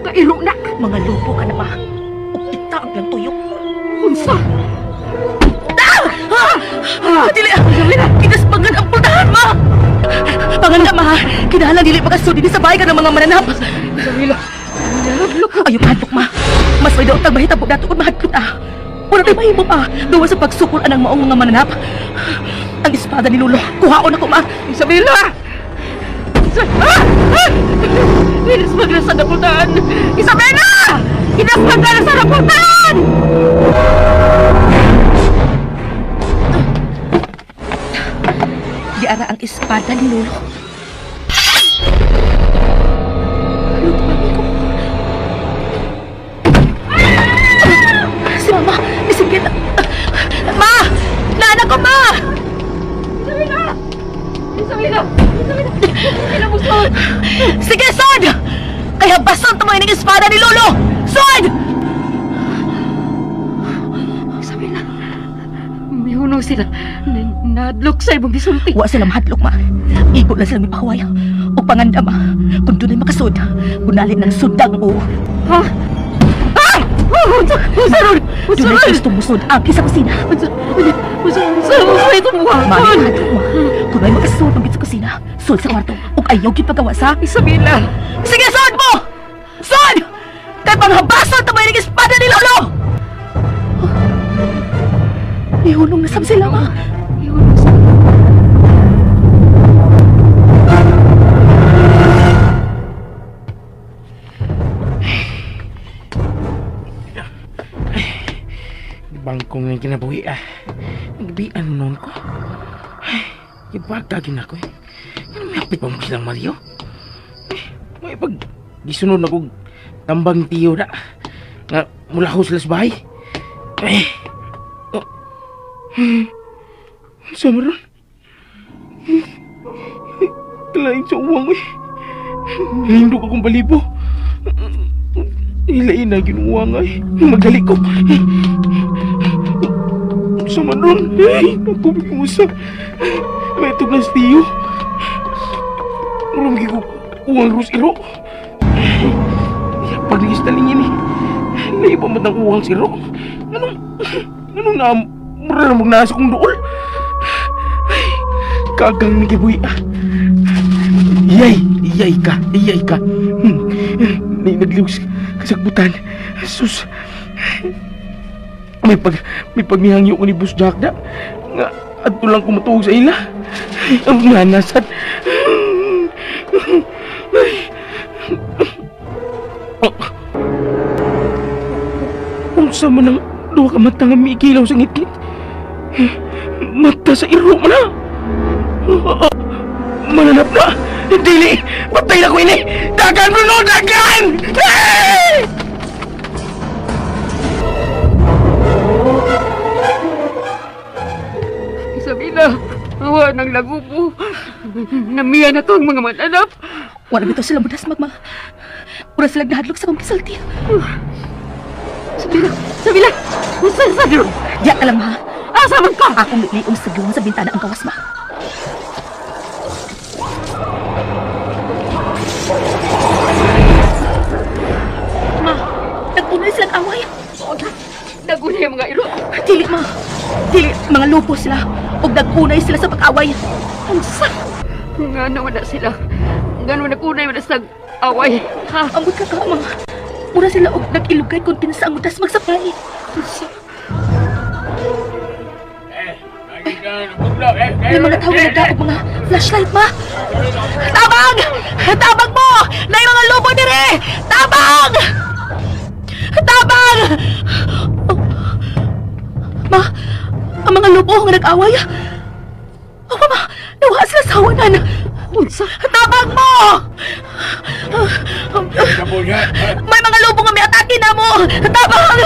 Speaker 3: Mga iro na!
Speaker 5: Mga lupo ka na ba? Ug kita ang ilang tuyok.
Speaker 3: Unsa?
Speaker 5: Ah! Ah! Dili! Kinaspangan ang pultahan, ma! Panganda, ma! Kinahanglan dili makasudi ni sa bahay ka ng mga mananap.
Speaker 3: Isabela! Nahadlok ko!
Speaker 5: Ayaw mahadlok, ma! Mas may daot mahitabo nato kung mahadlok ah. Wala tayo mahimo pa. Duwa sa pagsukol anang maong mga mananap. Ang espada ni Lolo, kuhaon ako, ma!
Speaker 3: Isabela! Ah! Ah! Kinaspangan na sa napuntahan! Isabela! Kinaspangan na sa napuntahan!
Speaker 5: Diara ang espada ni Lolo. Lolo, mami ko. Si Mama, isingkit. Ma! Naanak ko, Ma!
Speaker 3: Isabela! Isabela! Isabela! Isabela!
Speaker 5: Sige, Sod! Kaya bason tumayo ng espada ni Lolo! Sod!
Speaker 3: Isabela! May hunong sila. Nahadlok sa ibang gisulti.
Speaker 5: Wa sila mahadlok, ma. Igo lang sila mipahuway. O panganda, ma. Kung dunay makasud, kunali ng sudang o.
Speaker 3: Ha? Ah! Unsa? Unsa ron? Unsa
Speaker 5: Dunay
Speaker 3: ron?
Speaker 5: gusto musod agi sa kusina.
Speaker 3: Unsa? Unsa? Unsa? Unsa itong
Speaker 5: Ma,
Speaker 3: buhaton?
Speaker 5: mahadlok, ma. Kung may makasud ang sa kusina, sud sa kwarto. Ug ayaw gyud pagawa sa.
Speaker 3: Isabela!
Speaker 5: Sige, sud mo! Sud! Kay panghabason tumayo ng espada ni Lolo! Nihunong na sab sila, ma.
Speaker 3: Ihunong sila.
Speaker 6: Bangkong nga kinabuhi ah. Nagbian mo noon ko. Ay, ibagagin ako eh. Ano may hapit pa mo silang Mario? Eh, may pag gisunod na kong tambang tiyo na. Nga mula ko sila sa bahay. Eh, oh. Sa maron? Kalain sa uwang eh. Nahindog akong balibo. Ilain na ginuwa nga eh. Magali ko. Sa man ron. Ay, ako usap. May itog na tiyo. Murang ko uwang rus iro. Pag nag-istalingin eh. Naiba man ang uwang siro. Anong, anong na, mura na magnasa kong dool. Ay, kagang nagibuhi ah. Iyay, iyay ka, iyay ka. May nagliw sa kasagbutan. Sus. May pagnihangyo ko ni Boss Jack na. Nga, adto lang kumatuog sa ila. Ay, ang nanasad. Ay. Oh. Unsa man ang duha ka mata nga miikilaw sa ngitngit. Mata sa iro man na. Mananap na! Dili! Patay na ko ini! Dagan, Bruno! Dagan! Hey!
Speaker 3: Isabela! Awa ng lagupo. Namiya na to ang mga mananap.
Speaker 5: Wala bitaw sila mudas, magma. Pura sila nahadlok sa kong gisulti.
Speaker 3: Isabela! Isabela! Unsa sa ron?
Speaker 5: Diya ka lang, ma.
Speaker 3: Asa man ka?
Speaker 5: Akong liong sa giwang sa bintana ang gawas, ma. Ma, nag-unay silang away.
Speaker 3: Nagunay ang mga iro.
Speaker 5: Dili, ma. Dili, mga lupo sila. Ug nag-unay sila sa pag-away.
Speaker 3: Unsa? Nga naman na sila. Nga naman nagunay man na sa away. Ha?
Speaker 5: Amot ka ka, ma. Mura sila og nag-ilugay kung kinsa ang utas magsapay.
Speaker 3: Unsa?
Speaker 5: May mga tao nga nagdaog mga flashlight, ma. Tabang! Tabang mo! Nay mga lobo dire! Tabang! Tabang! Oh. Ma, ang mga lobo nga nag-away. Oh, mama, nawa sila sa hawanan.
Speaker 3: Unsa?
Speaker 5: Tabang mo! May mga lobo nga may atake na mo! Tabang!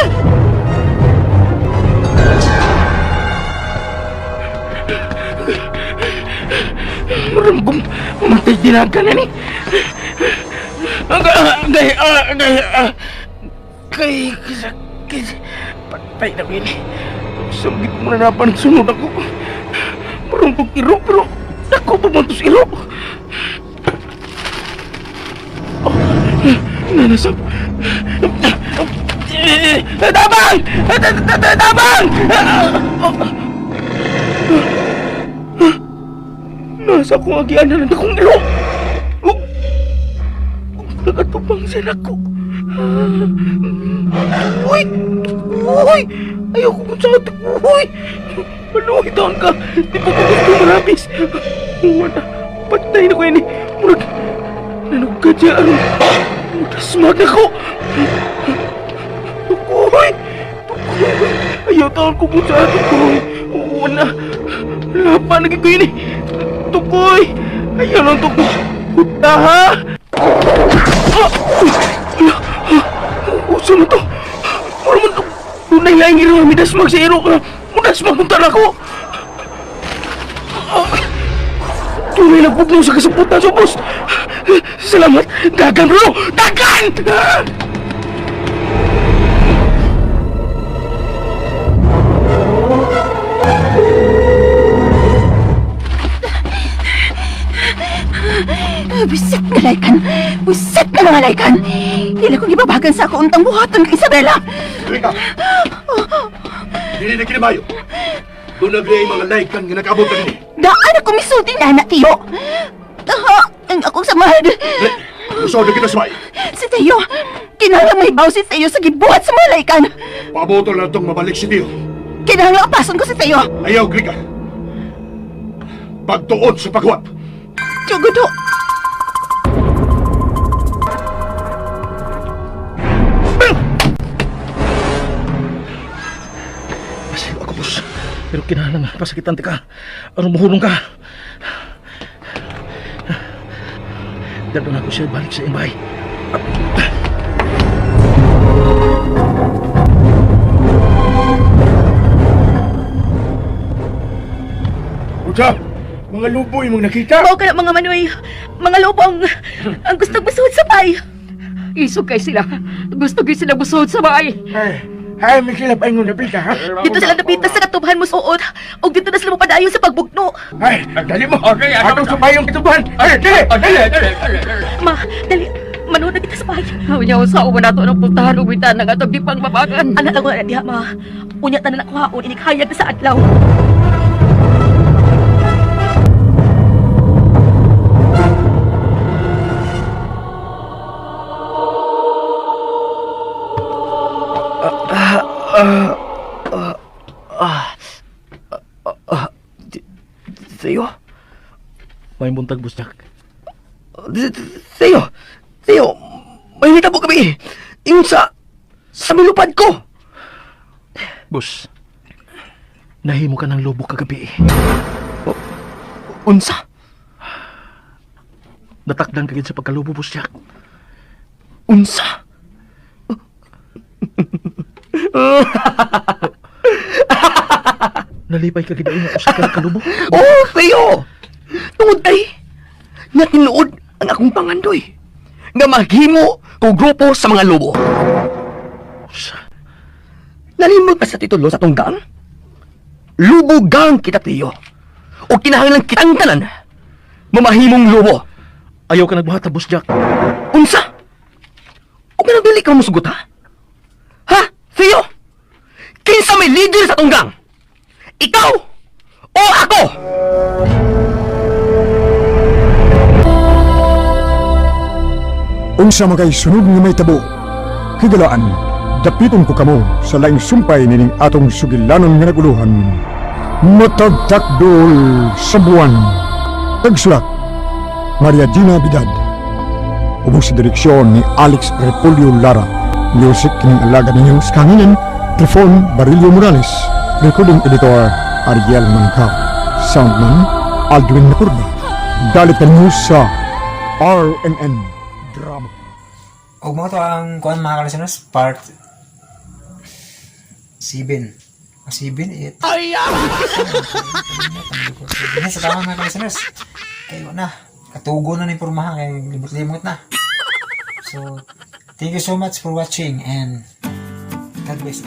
Speaker 6: Murang gum... Mamatay dinaga na ni. Agay, agay, agay, Kay, sakit. Patay na ko yun. Samgit mo na napan sunod ako. Murang kong iro, pero ako pa man to sa iro. Oh, nanasap. Tabang! Tabang! Nasa akong agianan ang akong iro. Ug nakatupang sa nako. Uy! Uy! Ayoko kung sa Uy! Maluhi taon ka! Di pa ko gusto marabis. Wala. Patay na ko ini. Murag. Nanugad siya aron. Mudasmag ako. Tukoy! Tukoy! Ayaw taon ko kung sa tukoy. Wala. Wala pa naging ko yun eh. Tukoy! Ayaw lang tukoy. Kuta ha! Ah! Uy! Ala! Ah! Usa na to! Mura man to! Dunay laing iro midasmag sa iro ka! Mudasmag kung tala ko! Ah! Tunay nagbugnaw sa kasaputan sa boss! Salamat! Dagan bro! Dagan! Ah!
Speaker 8: Bisit nga laykan! Bisit nga mga laykan! Dili kong ibabagan sa ako untang buhaton kay Isabela!
Speaker 10: Rika! Dili na kinimayo. Doon na ang mga laikan nga nag-abot na nini.
Speaker 8: Daan ako misulti na anak, Tiyo! Aha, ang akong samad!
Speaker 10: Usod na kita sa
Speaker 8: Si Teo! Kinahanglan may baw si Teo sa gibuhat sa mga laykan!
Speaker 10: Pabotol na itong mabalik si Tio.
Speaker 8: Kinahanglan apason ko si Teo!
Speaker 10: Ayaw, Grika. Pagtuon sa paghuwat.
Speaker 8: Tsugudo!
Speaker 4: Pasilo ako, boss. Pero kinahanglan nga, pasakitan ti ka. Aron muhulong ka. Dalo na ako siya balik sa iyang bahay.
Speaker 6: Usa! Mga lubo imong nakita!
Speaker 5: Mao ka na mga manoy. Mga lobo ang gusto musuod sa pay.
Speaker 3: Isog kay sila. Gusto gyud sila musuod sa baay.
Speaker 6: Ay, ay, may sila pa ingon napita, ha?
Speaker 5: Dito sila napita sa katubahan mo suot. Og dito na sila mapadayon sa pagbugno.
Speaker 6: Ay, dali mo! Atong sa payong kitubuhan! Ay, dali! Dali! Dali!
Speaker 5: Ma, dali. Manood na kita sa bahay.
Speaker 3: Unya usa man nato ng puntahan ug bintana nga atong gipang babagan.
Speaker 5: Anak lang na diha, ma. Unya tanan ako haon, inighayag na sa adlaw.
Speaker 7: Theo?
Speaker 4: May buntag, Boss Jack.
Speaker 7: Theo! Theo! May hitabo kami! Ingon sa... Sa milupad ko!
Speaker 4: Boss, nahimo ka ng lobo kagabi eh.
Speaker 7: Unsa?
Speaker 4: Natakdan ka gid sa pagkalubo, Boss Jack.
Speaker 7: Unsa?
Speaker 4: Nalipay ka gid ay nga usa ka kalubo.
Speaker 7: Oh, Theo! Tungod kay, natinuod ang akong pangandoy. Nga maghimo ko grupo sa mga lobo.
Speaker 4: Usa.
Speaker 7: Nalimot ka sa titulo sa tunggang? Lubo gang kita, Theo. O kinahanglan kitang tanan. Mamahimong lobo.
Speaker 4: Ayaw ka nagbuhat, ha, Boss Jack.
Speaker 7: Unsa? O kanang dili ka musugot, ha? Ha? Theo? Kinsa may leader sa tunggang? Ikaw o ako?
Speaker 2: Unsa makay sunod nga may tabo. Higalaan, dapiton ko kamo sa laing sumpay nining atong sugilanon nga naguluhan. Matagtakdol sa buwan. Tagsulat, Maria Gina Bidad. Ubos sa direksyon ni Alex Repolyo Lara. Music kining alaga ninyo sa kanginan, Trifon Barillo Morales. Recording editor, Ariel Mangkaw. Soundman, Aldwin Nakurba. Dalit ninyo sa RMN Drama.
Speaker 1: Og mao to ang kuan, mga ka-listeners, part 7. 7, 8. Ay! Sa tama, mga ka-listeners. Kayo na. Katugo na ni pormaha kay limot-limot na. So, thank you so much for watching and God bless.